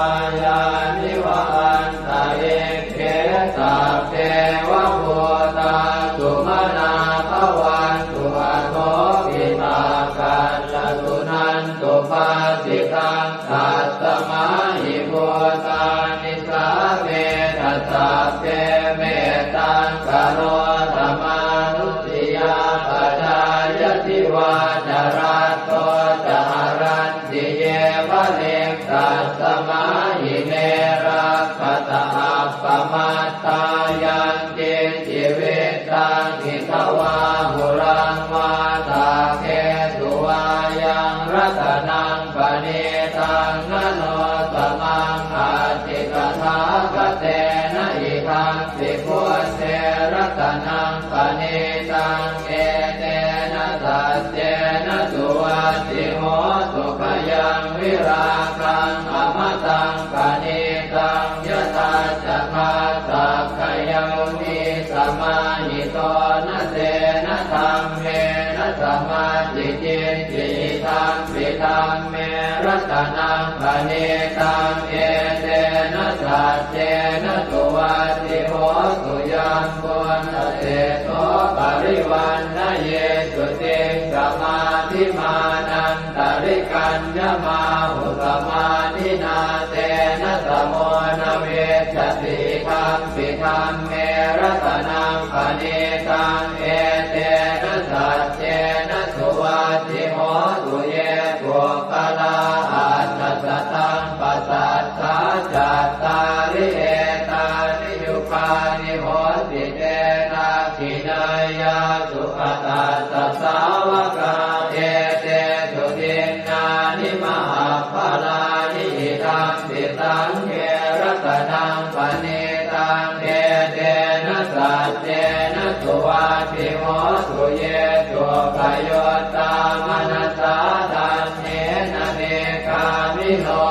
yāni va antalikkhe sabbeva bhūtā sumanā bhavantu athopi sakkacca suṇantu bhāsitaṃ. Tasmā hi bhūtā nisāmetha sabbe mettaṃ karotha mānusiyā pajāya divā ca ratto ca haranti ye baliṃ. Tasmā hi ne rakkhatha appamattā yaṃ kiñci vittaṃ idha vā huraṃ vā saggesu vā yaṃ ratanaṃ paṇītaṃ na no samaṃ atthi tathāgatena. Idampi buddhe ratanaṃ paṇītaṃ etena saccena suvatthi hotu. Khayaṃ virāgaṃ amataṃ paṇītaṃ yadajjhagā sakyamunī samāhito na tena dhammena samatthi kiñci idampi dhamme ratanaṃ paṇītaṃ etena saccena suvatthi hotu. Yambuddhaseṭṭho parivaṇṇayī suciṃ samādhimānan tarikaññamāhu samādhinā tena samo na vijjati idampi dhamme ratanaṃ paṇītaṃ etena saccena suvatthi hotu. Ye puggalā aṭṭha sataṃ pasaṭṭhā cattāri etāni yugāni honti te dakkhiṇeyyā sugatassa sāvakā etesu dinnāni mahapphalāni idampi saṅghe ratanaṃ paṇītaṃ etena saccena suvatthi hotu. Ye suppayuttā manasā daḷhena nikkāmino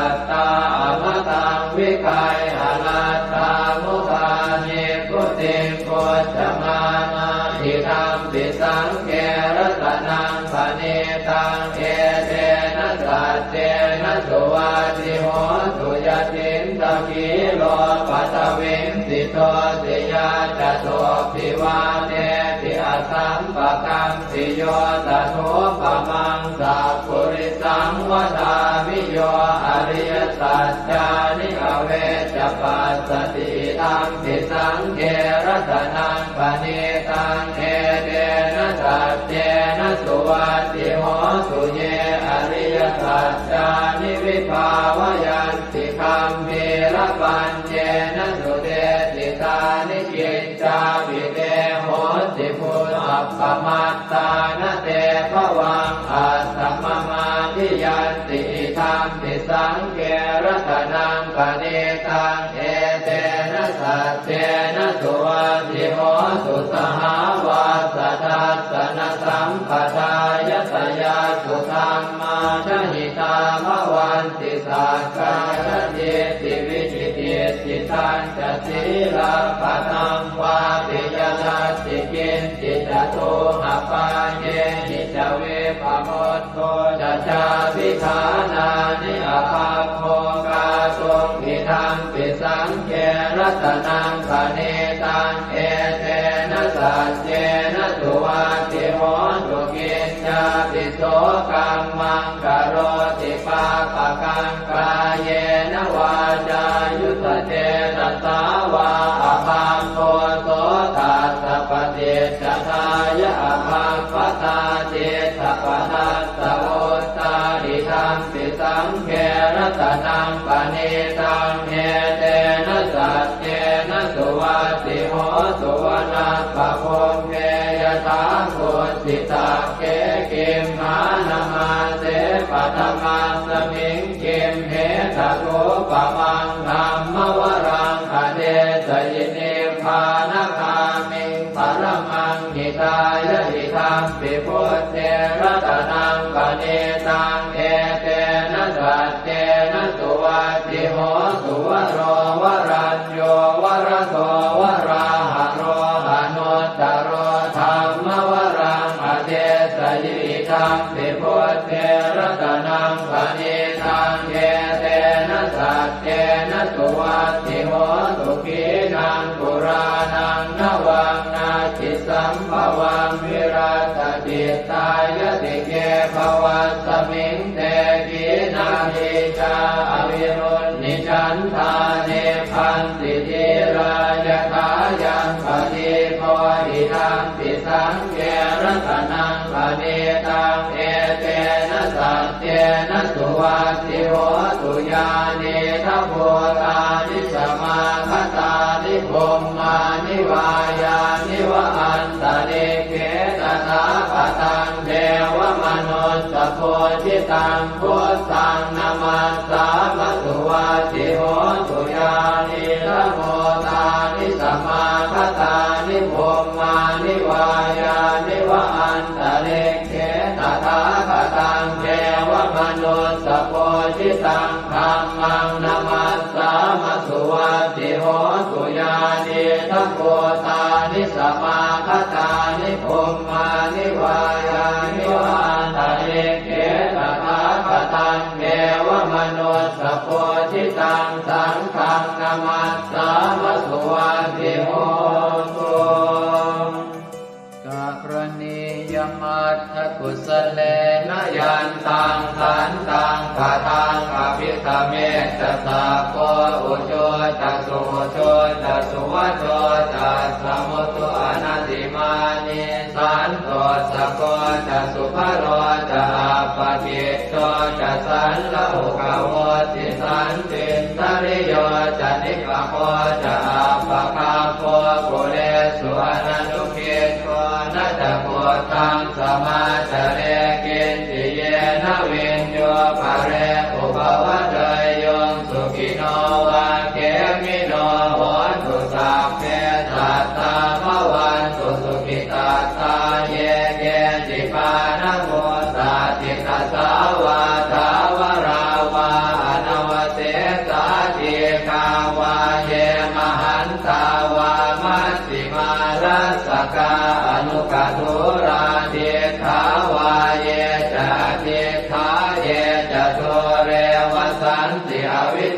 Laddhā amataṃ vigayha laddhā mudhā nibbutiṃ bhuñjamānā idampi saṅghe ratanaṃ paṇītaṃ etena saccena suvatthi hotu. Yathīndakhīlo paṭhaviṃ sito siyā catubbhi vātebhi asampakampiyo tadupamaṃ sappurisaṃ vadāmi yo ariyasaccāni avecca passati idampi saṅghe ratanaṃ paṇītaṃ etena saccena suvatthi hotu. Ye ariyasaccāni vibhāvayanti gambhīrapaññena sudesitāni kiccāpi te honti bhusappamattā na te bhavaṃ attamamadhiyanti idampi saṅghe ratanaṃ paṇītaṃ etena saccena suvatthi hotu. Sahāvassa dassanasambhadāya tayassu dhammā jahitā bhavanti sakkāyadiṭṭhi vicikicchitañca sīlabbataṃ vāpi yadatthi kiñci catūhapāyehi ca vippamutto ca cābhiṭhānāni abhabbo kātuṃ idampi saṅghe ratanaṃ paṇītaṃ etena saccena suvatthi hotu. Kiñcāpi so kammaṃ karoti pāpakaṃ kāyena vācāyuda cetasā vā abhabbo so tassa paṭicchadāya abhabbatā diṭṭhapadassa vuttā idampi saṅghe ratanaṃ paṇītaṃ etena saccena suvatthi hotu. Vanappagumbe yathā kussitakkhē gimhānamāse paṭhamasmiṃ gimhe tathūpamaṃ dhammavaraṃ adesayi nibbānagāmiṃ paramaṃ hitāya idampi buddhe ratanaṃ paṇītaṃ etena saccena suvatthi hotu. Varo varañño varado varāharo anuttaro dhammavaraṃ adesayi idampi buddhe ratanaṃ paṇītaṃ etena saccena suvatthi hotu. Khīṇaṃ purāṇaṃ navaṃ natthi sambhavaṃ virattacittāyatike bhavasmiṃ te khīṇabījā avirūḷhichandā nibbanti dhīrā yathāyaṃ padīpo idampi saṅghe ratanaṃ paṇītaṃ etena saccena suvatthi hotu. Yānīdha bhūtāni samāgatāni bhummāni vā yāni va antalikkhe tathāgataṃ devamanussapūjitaṃ buddhaṃ namassāma suvatthi hotu. Yānīdha bhūtāni samāgatāni bhummāni vā yāni va antalikkhe tathāgataṃ devamanussapūjitaṃ dhammaṃ namassāma suvatthi hotu. Yānīdha bhūtāni samāgatāni bhummāni vā yāni va antalikkhe tathāgataṃ devamanussapūjitaṃ saṅghaṃ namassāma suvatthi hotu. Karaṇīyamatthakusalena yantaṃ santaṃ padaṃ abhisamecca sakko ujū ca suhujū ca suvaco cassa mudu anatimānī santussako ca subharo ca appakicco ca sallahukavutti santindriyo ca nipako ca appagabbho kulesu ananu giddho. Na ca khuddaṃ samācare kiñci yena viññū pare upavadeyyuṃ. Sukhino vā khemino hontu sabbe sattā bhavantu sukhitattā. Ye keci pāṇabhūtatthi tasā vā thāvarā vā anava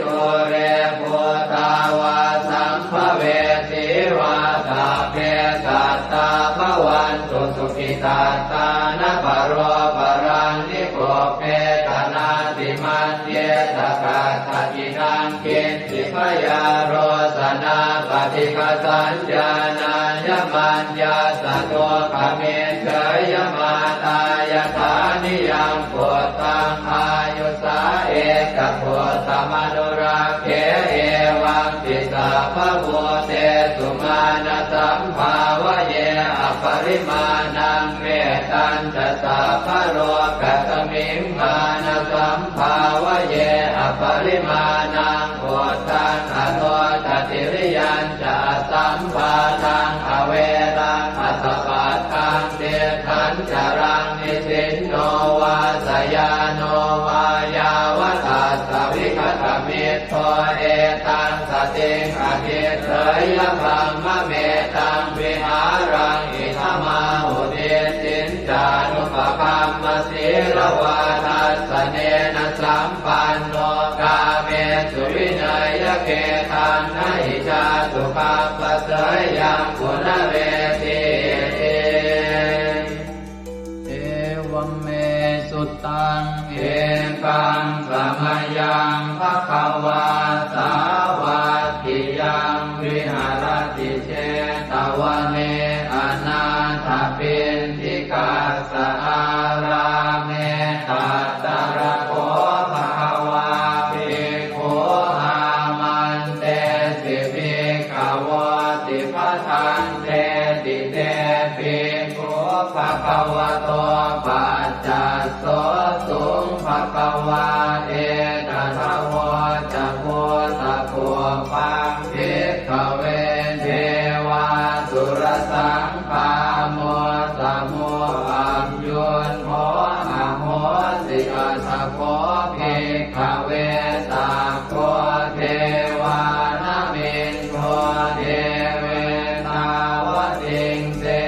dūre bhūtā vā sambhavesī vā, sabbe sattā bhavantu sukhitattā. Na paro paraṃ nikubbetha, nātimaññetha katthaci naṃ kiñ ci. Byārosanā paṭighasaññā, nāññamaññassa dukkhamiccheyya. Mātā yathā niyaṃ puttaṃ, āyusā ekaputtamanurakkhe, evampi sabbabhūtesu, mānasambhāvaye aparimāṇaṃ. Mettañca sabbalokasmiṃ, mānasambhāvaye aparimāṇaṃ, uddhaṃ adho ca tiriyañca, asambādhaṃ averaṃ asapattaṃ. Tiṭṭhañcaraṃ nisinno vā, sayāno vā yāvatassa vigatamiddho, etaṃ satiṃ adhiṭṭheyya, brahmametaṃ vihāraṃ idhamāhu. Diṭṭhiñcānupagamma sīlavā, dassanena sampanno, kāmesu vineyya gedhaṃ, na hi jātu gabbhaseyyaṃ punaretīti. Evaṃ me sutaṃ. Ekaṃ samayaṃ bhagavā sāvatthiyaṃ viharati jetavane anāthapiṇḍikassa ārāme. Tatra kho bhagavā bhikkhū āmantesi bhikkhavoti. Bhadanteti te bhikkhū bhagavato paccassosuṃ. Bhagavā etadavoca. Bhūtapubbaṃ bhikkhave devāsurasaṅgāmo, samo sambuddho ahosi. Atha kho bhikkhave sakko devānamindo devetāvatiṃse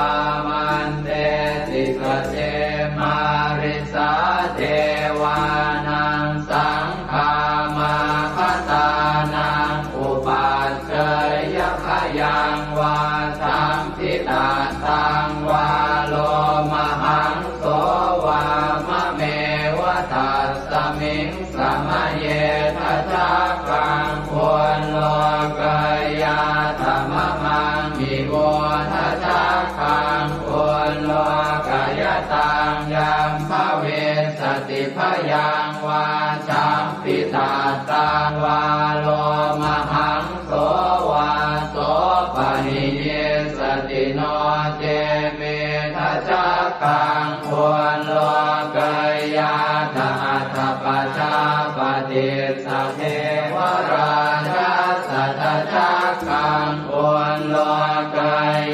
āmantesi. Sace mārisā devānaṃ saṅgāmā bhadānaṃ upajjheyya, bhayaṃ vā samphitattaṃ vā lomahaṃso vā mameva tasmiṃ samaye dhajaggaṃ ullokayātha mamaṃ ivo dhajaggaṃ ullokayataṃ yaṃ bhavissati bhayaṃ vā samphitattaṃ vā lomahaṃso vā so pahiyissati. No ce me dhajaggaṃ ullokayātha. Atha pajāpatissa devarājassa dhajaggaṃ ullokayātha.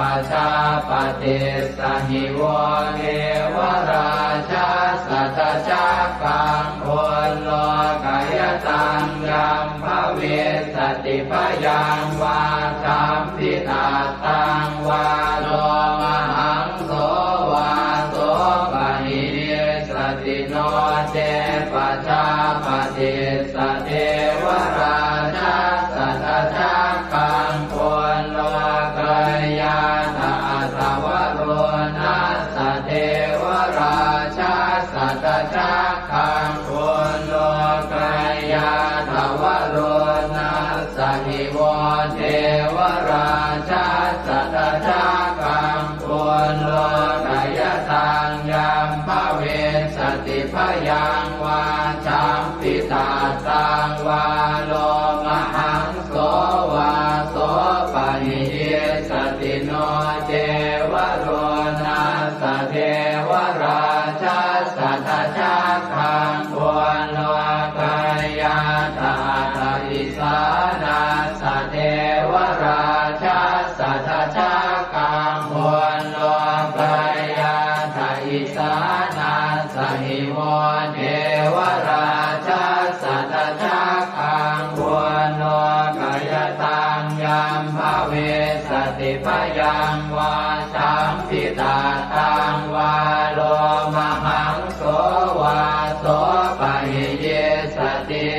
Pajāpatissa hi vo devarājassa dhajaggaṃ ullokayataṃ yaṃ bhavissati bhayaṃ vā samphitattaṃ vā lomahaṃso vā so pahiyissati. No ce pajāpatissa devarājassa dhajaggaṃ ullokayātha. Atha varuṇassa devarājassa dhajaggaṃ ullokayātha. Varuṇassa hi vo devarājassa dhajaggaṃ ullokayataṃ yaṃ bhavissati bhayaṃ vā samphitattaṃ vā lomahaṃso vā so pahiyissati. No ce varuṇassa devarājassa dhajaggaṃ ullokayātha. Atha isāṇassa devarājassa dhajaggaṃ ullokayātha. Isāṇassa hi vo devarājassa dhajaggaṃ ullokayataṃ yaṃ bhavissati bhayaṃ vā samphitattaṃ vā lomahaṃso vā so pahiyissati.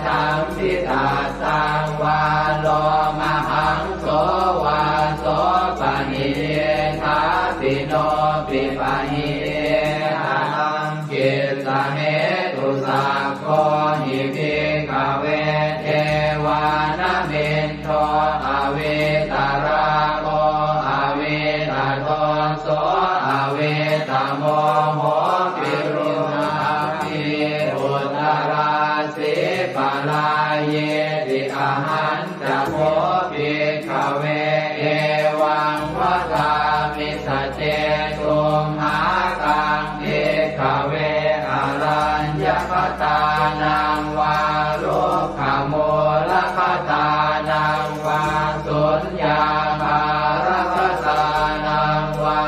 Jambitattaṃ vā lomahaṃso vā sopāni diṭṭhāpi nopi paṇidhī. Kataṃ kissa hetu? Sakko hi bhikkhave devānamin do avītarāgo avītadoso avītamoho virūḷhapī uttarāsī parāyīti. Ahañca kho bhikkhave evaṃ vadāmi saccesumākaṃ bhikkhave araññagatānaṃ vā rukkhamūlagatānaṃ vā suññāgāragatānaṃ vā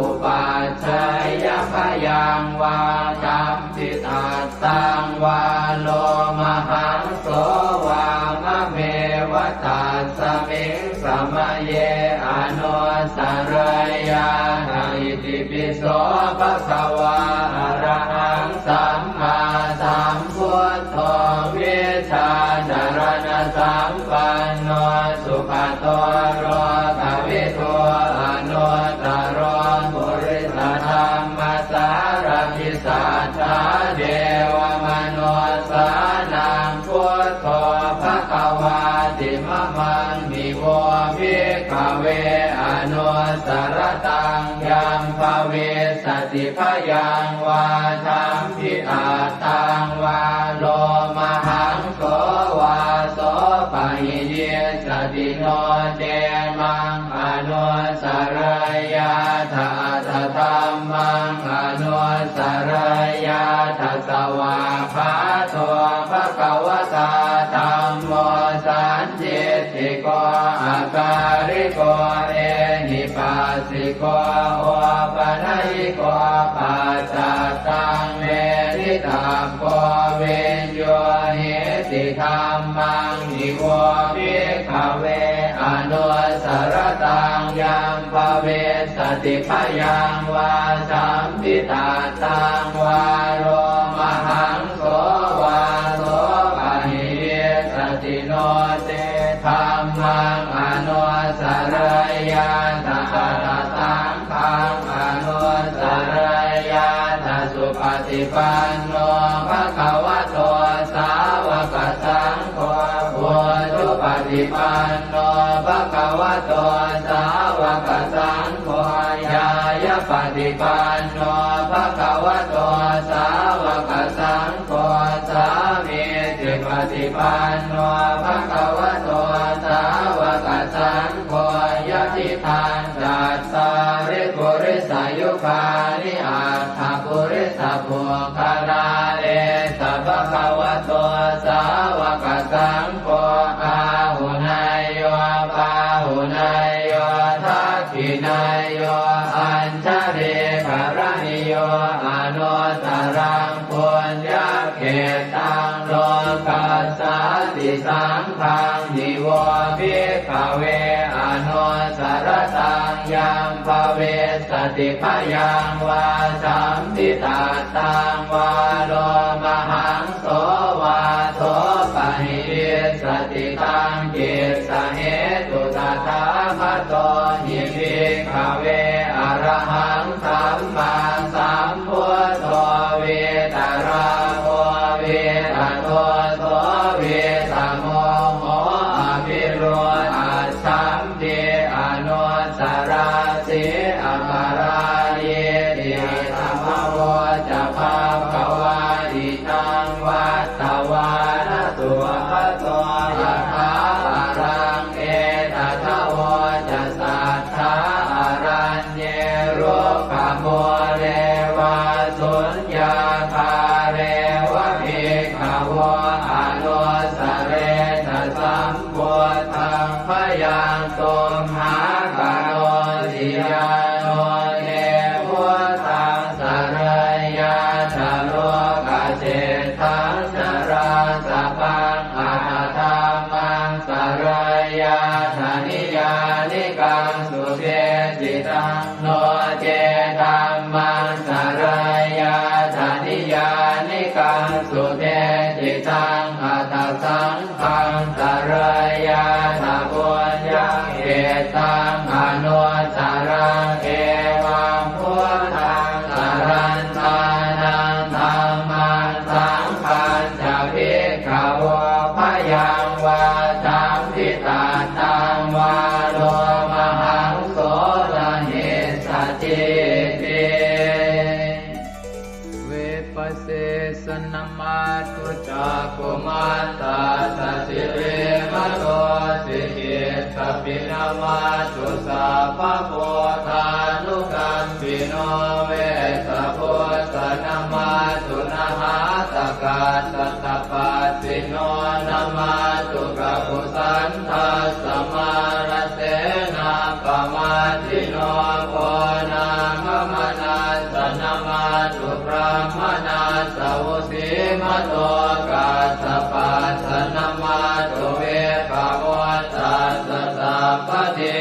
upajjhāyabhayaṃ vā jambitattaṃ vā lomahaṃso vā mameva tasmiṃ samaye anussarayyātha. Itipi so bhagavā arahaṃ sammāsambuddho vijjācaraṇasampanno sugato lokavidū anuttaro purisadammasārathi satthā devamanussānaṃ buddho bhagavāti. Mamaṃ hi vo bhikkhave anussarattaṃ yaṃ bhavissati bhayaṃ vā jambitattaṃ vā lomahaṃso vā sopāhi nissati. No ce maṃ anussarayyātha atha dhammaṃ anussarayyātha. Svākkhāto bhagavatā dhammo sandiṭṭhiko akāliko ehipassiko opanayiko paccattaṃ veditabbo viññūhīti. Dhammaṃ hi vo bhikkhave anussarattaṃ yaṃ bhavissati bhayaṃ vā jambitattaṃ vā lomahaṃso vā sopāhi nissati. No ce dhammaṃ anussarayyātha atha saṅghaṃ anussarayyātha. Supaṭipanno bhagavato sāvakasaṅgho ujupaṭipanno bhagavato sāvakasaṅgho ñāyapaṭipanno bhagavato sāvakasaṅgho sāmīcipaṭipanno bhagavato sāvakasaṅgho yadidaṃ cattāri purisayugāni aṭṭha purisapuggalā esa bhagavato sāvakasaṅgho āhuneyyo pāhuneyyo dakkhiṇeyyo añjalikaraṇīyo anuttaraṃ puññakkhettaṃ lokassāti. Saṅghaṃ hi vo bhikkhave anussarattaṃ yaṃ bhavissati bhayaṃ vā jambitattaṃ vā lomahaṃso vā sopāhi nissati. Taṃ kissa hetu? Tathāgato hi bhikkhave arahaṃ sammāsambuddho vītarāgo vītadoso vītamoho avirūḷhaccham- pī anussarāsi aparājīti. Idamavoca bhagavā. Idaṃ vattvāna sugato yathā paraṃ etadavoca saddhā araññe rukkhamūle vā suññāgāre va bhikkhavo anussaretha sam- buddhaṃ bhayaṃ tumhākarosi. Yāno te buddhaṃ sarayyātha lokaseṭṭhaṃ narāsabhaṃ atha dhammaṃ sarayyātha niyyānikaṃ sudesitaṃ. No ce dhammaṃ sarayyātha niyyānikaṃ sudesitaṃ taṃ anuttaraṃ. Evaṃ buddhaṃ sarantānaṃ dhammaṃ saṅghañca bhikkhavo bhayaṃ vā champi tattaṃ vā lomahaṃso na hissatī ti. Vipasīsa namatthu cakkhumantassa sirīmato, sikhīttapi namatthu sabbabuddhānukampino, Vessabhussa namatthu nhātakassa tapassino, namatthu kakusandhassa mārasenappamaddino, Konāgamanassa namatthu brāhmaṇassa vusīmato, Kassapassa namatthu vippamuttassa sabbadhi,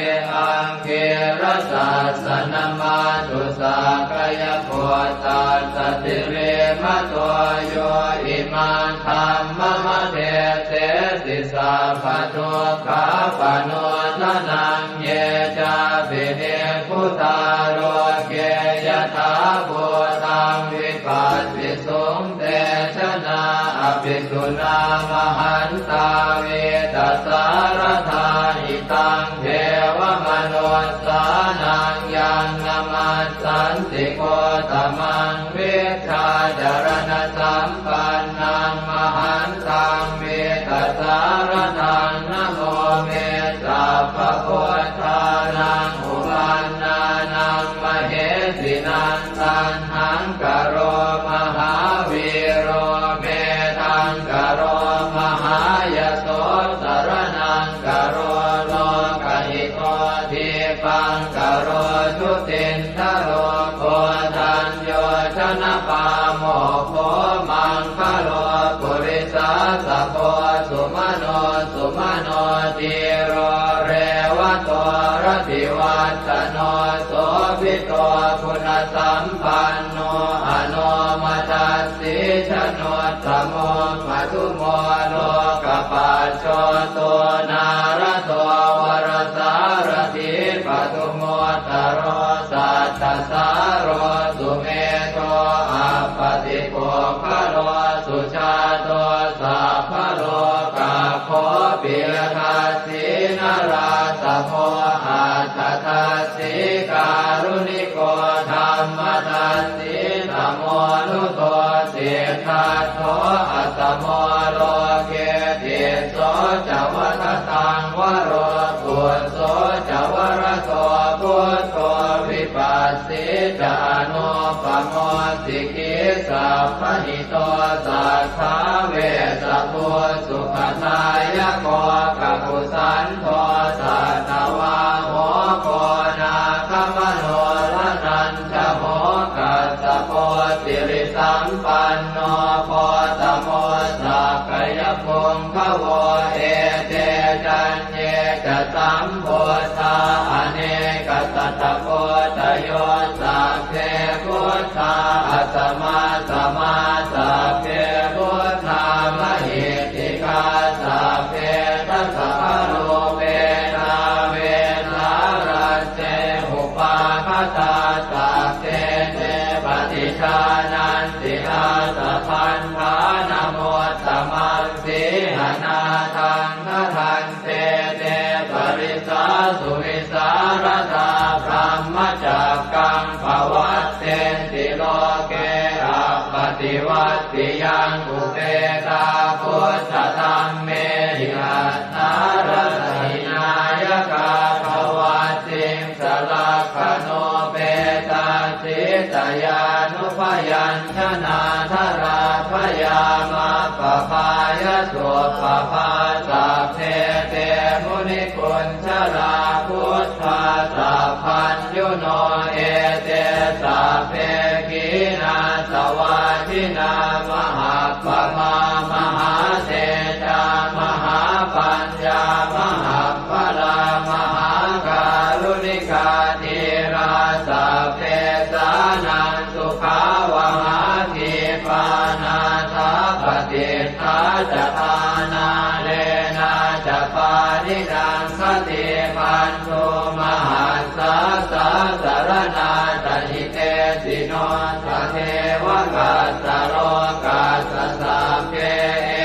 Aṅgīrasassa namatthu sakyaputtassa sirīmato, yo imaṃ dhammamadesesi sabbadukkhāpanūdanaṃ. Ye cāpi nibbutā loke yathābhūtaṃ vipassisuṃ, te janā apisuṇā mahantā vītasāradā. Hitaṃ devamanussānaṃ yaṃ namassanti gotamaṃ, vijjācaraṇasampannaṃ mahantaṃ vītasāradaṃ. Namo me sabbabuddhānaṃ uppannānaṃ mahesinaṃ, Taṇhaṅkaro mahāvīro Medhaṅkaro mahāyaso, Saraṇaṅkaro lokahito, Dīpaṅkaro jutindharo, Koṇḍañño janapāmokkho, Maṅgalo purisāsabho, Sumano sumano dhīro, Revato rativaḍḍhano, Sobhito guṇasampanno, Anomadassī januttamo, Madhumo lokapajjoto, Nārado varasārathī, Padumu ttaro sattasāro, Sumedho appaṭipuggalo, Sujāto sabbalokaggo, Piyadassī narāsabho, Atthadassī kāruṇiko, Dhammadassī tamonudo, Siddhattho asamo loke, Tisso ca vadataṃ varo, Phusso ca varado buddho, Vipassī ca anuppamo, Sikhī sabbahito satthā, Vessabhū sukhadāyako, Kakusandho satthavāho, Koṇāgamano raṇañ jaho, Kassapo sirisampanno, Gotamo sakyapuṅgavo. Ete caññe ca sambuddhā, anekasatakoṭayo, Sabbe buddhā asamassamā, Sabbe buddhā mahiddhikā, Sabbe dasabalūpetā, Vesālā te upāgatā, Sabbe te paṭijānanti, Ātabandhanamuttamaṃ. Sīhanāthaṃ gaṇhanti, Te parisāsu vivīsāradā, Brahmacakkaṃ pavattenti loke, Appaṭivattiyaṃ upetā, Buddhadhammehi attarata hinayakā, Dvattiṃsalakkhaṇūpetā, Sītayānubyañjanā, Jalābhayamakkhapāya suppabhā. Sabbe te munikuñjalā, Buddhā sabbaññuno, Ete sabbe khīṇāsavā, Jinā mahappamā, Mahātejā mahāpaññā, Mahappalā mahākāruṇikā, Dhīrā sabbesānaṃ sukhāvahā, Khipā nāthapaṭiṭṭhā ca, Āṇānenā ca pāṇinaṃ, Te bandhū mahassāsā saraṇā ca hitesino, sadevakassa lokassa sabbe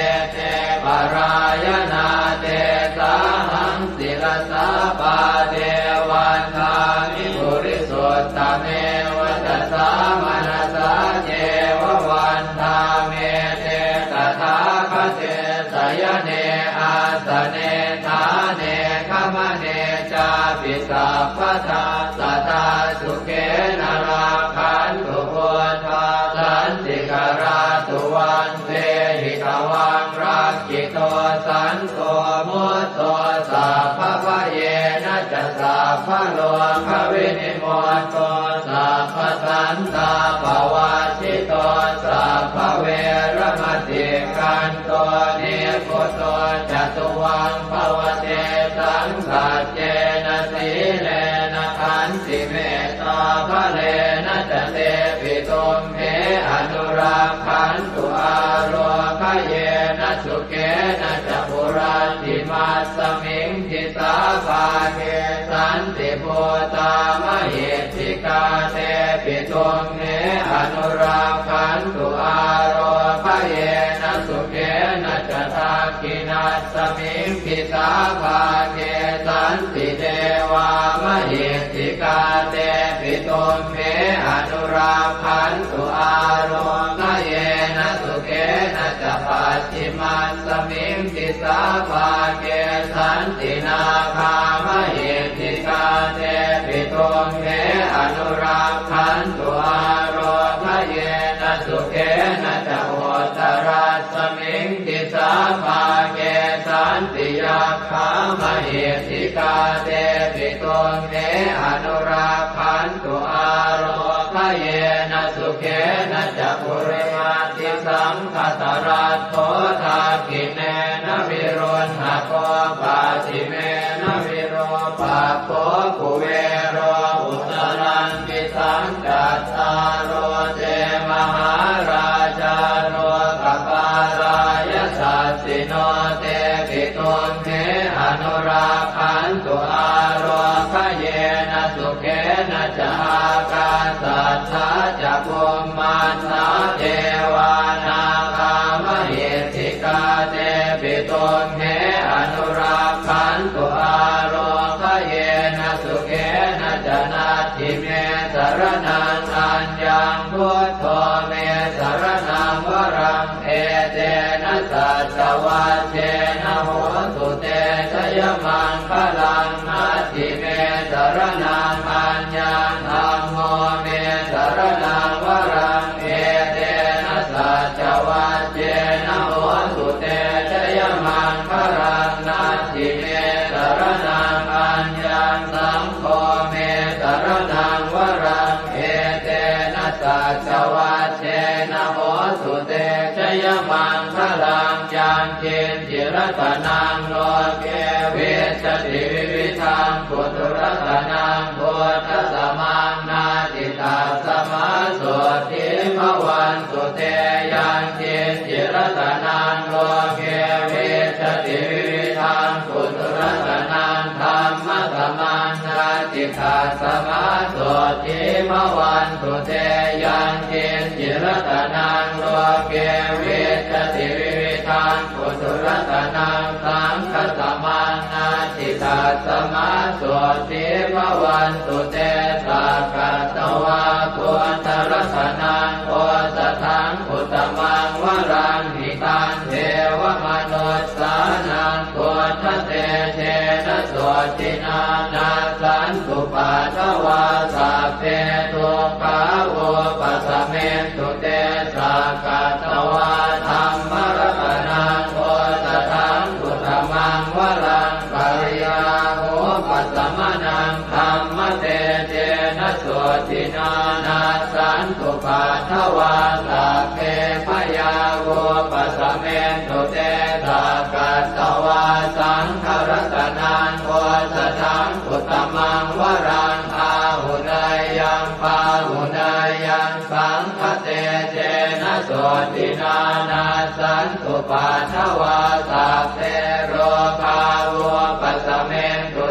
ete parāyanā, tesāhaṃ sirasā pāde vandāmi purisottame. Vacasā manasā ceva vandāmete tathāgate, sayane āsane ṭhāne gamane cāpi sabbadā, sadā sukhena rakkhantu buddhā santikarā. Tuvaṃ vehi tvaṃ rakkhito santo mutto, sabbabhayena ca sabbarogavinimutto, sabbasantāpavajjito, sabbaveramatikkanto nibbuto ca tuvaṃ bhava. Tesaṃ saccena sīlena khantimettābalena ca, tepi tumhe anurakkhantu ārogyena sukhena ca. Puratthimassa miṃ disābhāge santibhūtā mahiddhikā, tepi tumhe anurakkhantu ārogyena sukhena ca. Dakkhiṇassa miṃ disābhāge santidevā mahiddhikā, tepi tumhe anurakkhantu ārogyena sukhena ca. Pacchimassa miṃ disābhāge santināgā mahiddhikā, tepi tumhe anurakkhantu ārogyena sukhena ca. Uttarassa miṃ disābhāge santiyak khā mahiddhikā, tepi tumhe anurakkhantu ārogyena sukhena ca. Purimaṭṭhisaṅkhasāraddho dakkhiṇena viruḷhako, pacchimena virūpakkho kuvero uttaraṃ disaṃ. Cattāro te mahārājā lokapālā yasassino, tepi tumhe anurakkhantu ārogyena sukhena ca. Ākāsaṭṭhā ca bhummaṭṭhā devā nāgā mahiddhikā, tepi tumhe anurakkhantu ārogyena sukhena ca. Natthi me saraṇaṃ aññaṃ, buddho me saraṇaṃ varaṃ, etena saccavajjena hotu te jayamaṅgalaṃ. Natthi me saraṇaṃ aññaṃ, dhammo me saraṇaṃ varaṃ, etena saccavajjena hotu te jayamaṅgalaṃ. Natthi me saraṇaṃ aññaṃ, saṅgho me saraṇaṃ varaṃ, etena saccavajjena hotu te jayamaṅgalaṃ. Yaṅkiñci ratanaṃ loke vijjati vividhaṃ puthu, ratanaṃ buddhasamaṃ natthi, tasmā sotthī bhavantu te. Yaṅkiñci ratanaṃ loke vijjati vividhaṃ puthu, ratanaṃ dhammasamaṃ natthi, tasmā sotthī bhavantu te. Yaṅkiñci ratanaṃ loke vijjati vividhaṃ puthu, ratanaṃ saṅghasamaṃ natthi, tasmā sotthī bhavantu te. Sakkatvā buddharatanaṃ osathaṃ uttamaṃ varaṃ, hitaṃ devamanussānaṃ buddhatejena sotthinā, nassantupaddavā sabbe dukkhā vūpasamentu te. Sakkatvā dhammaratanaṃ osathaṃ uttamaṃ varaṃ, bhayāvūpasamanaṃ dhammatejena sotthinā, nassantupaddavā sabbe bhayā vūpasamentu te. Sakkatvā saṅgharatanaṃ osathaṃ uttamaṃ varaṃ, āhuneyyaṃ pāhuneyyaṃ saṅghatejena sotthinā, nassantupaddavā sabbe rogā vūpasamentu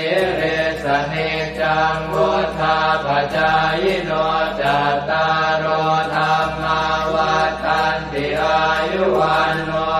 sīlissa niccaṃ vuḍḍhāpacāyino, cattāro dhammā vaḍḍhanti: āyu vaṇṇo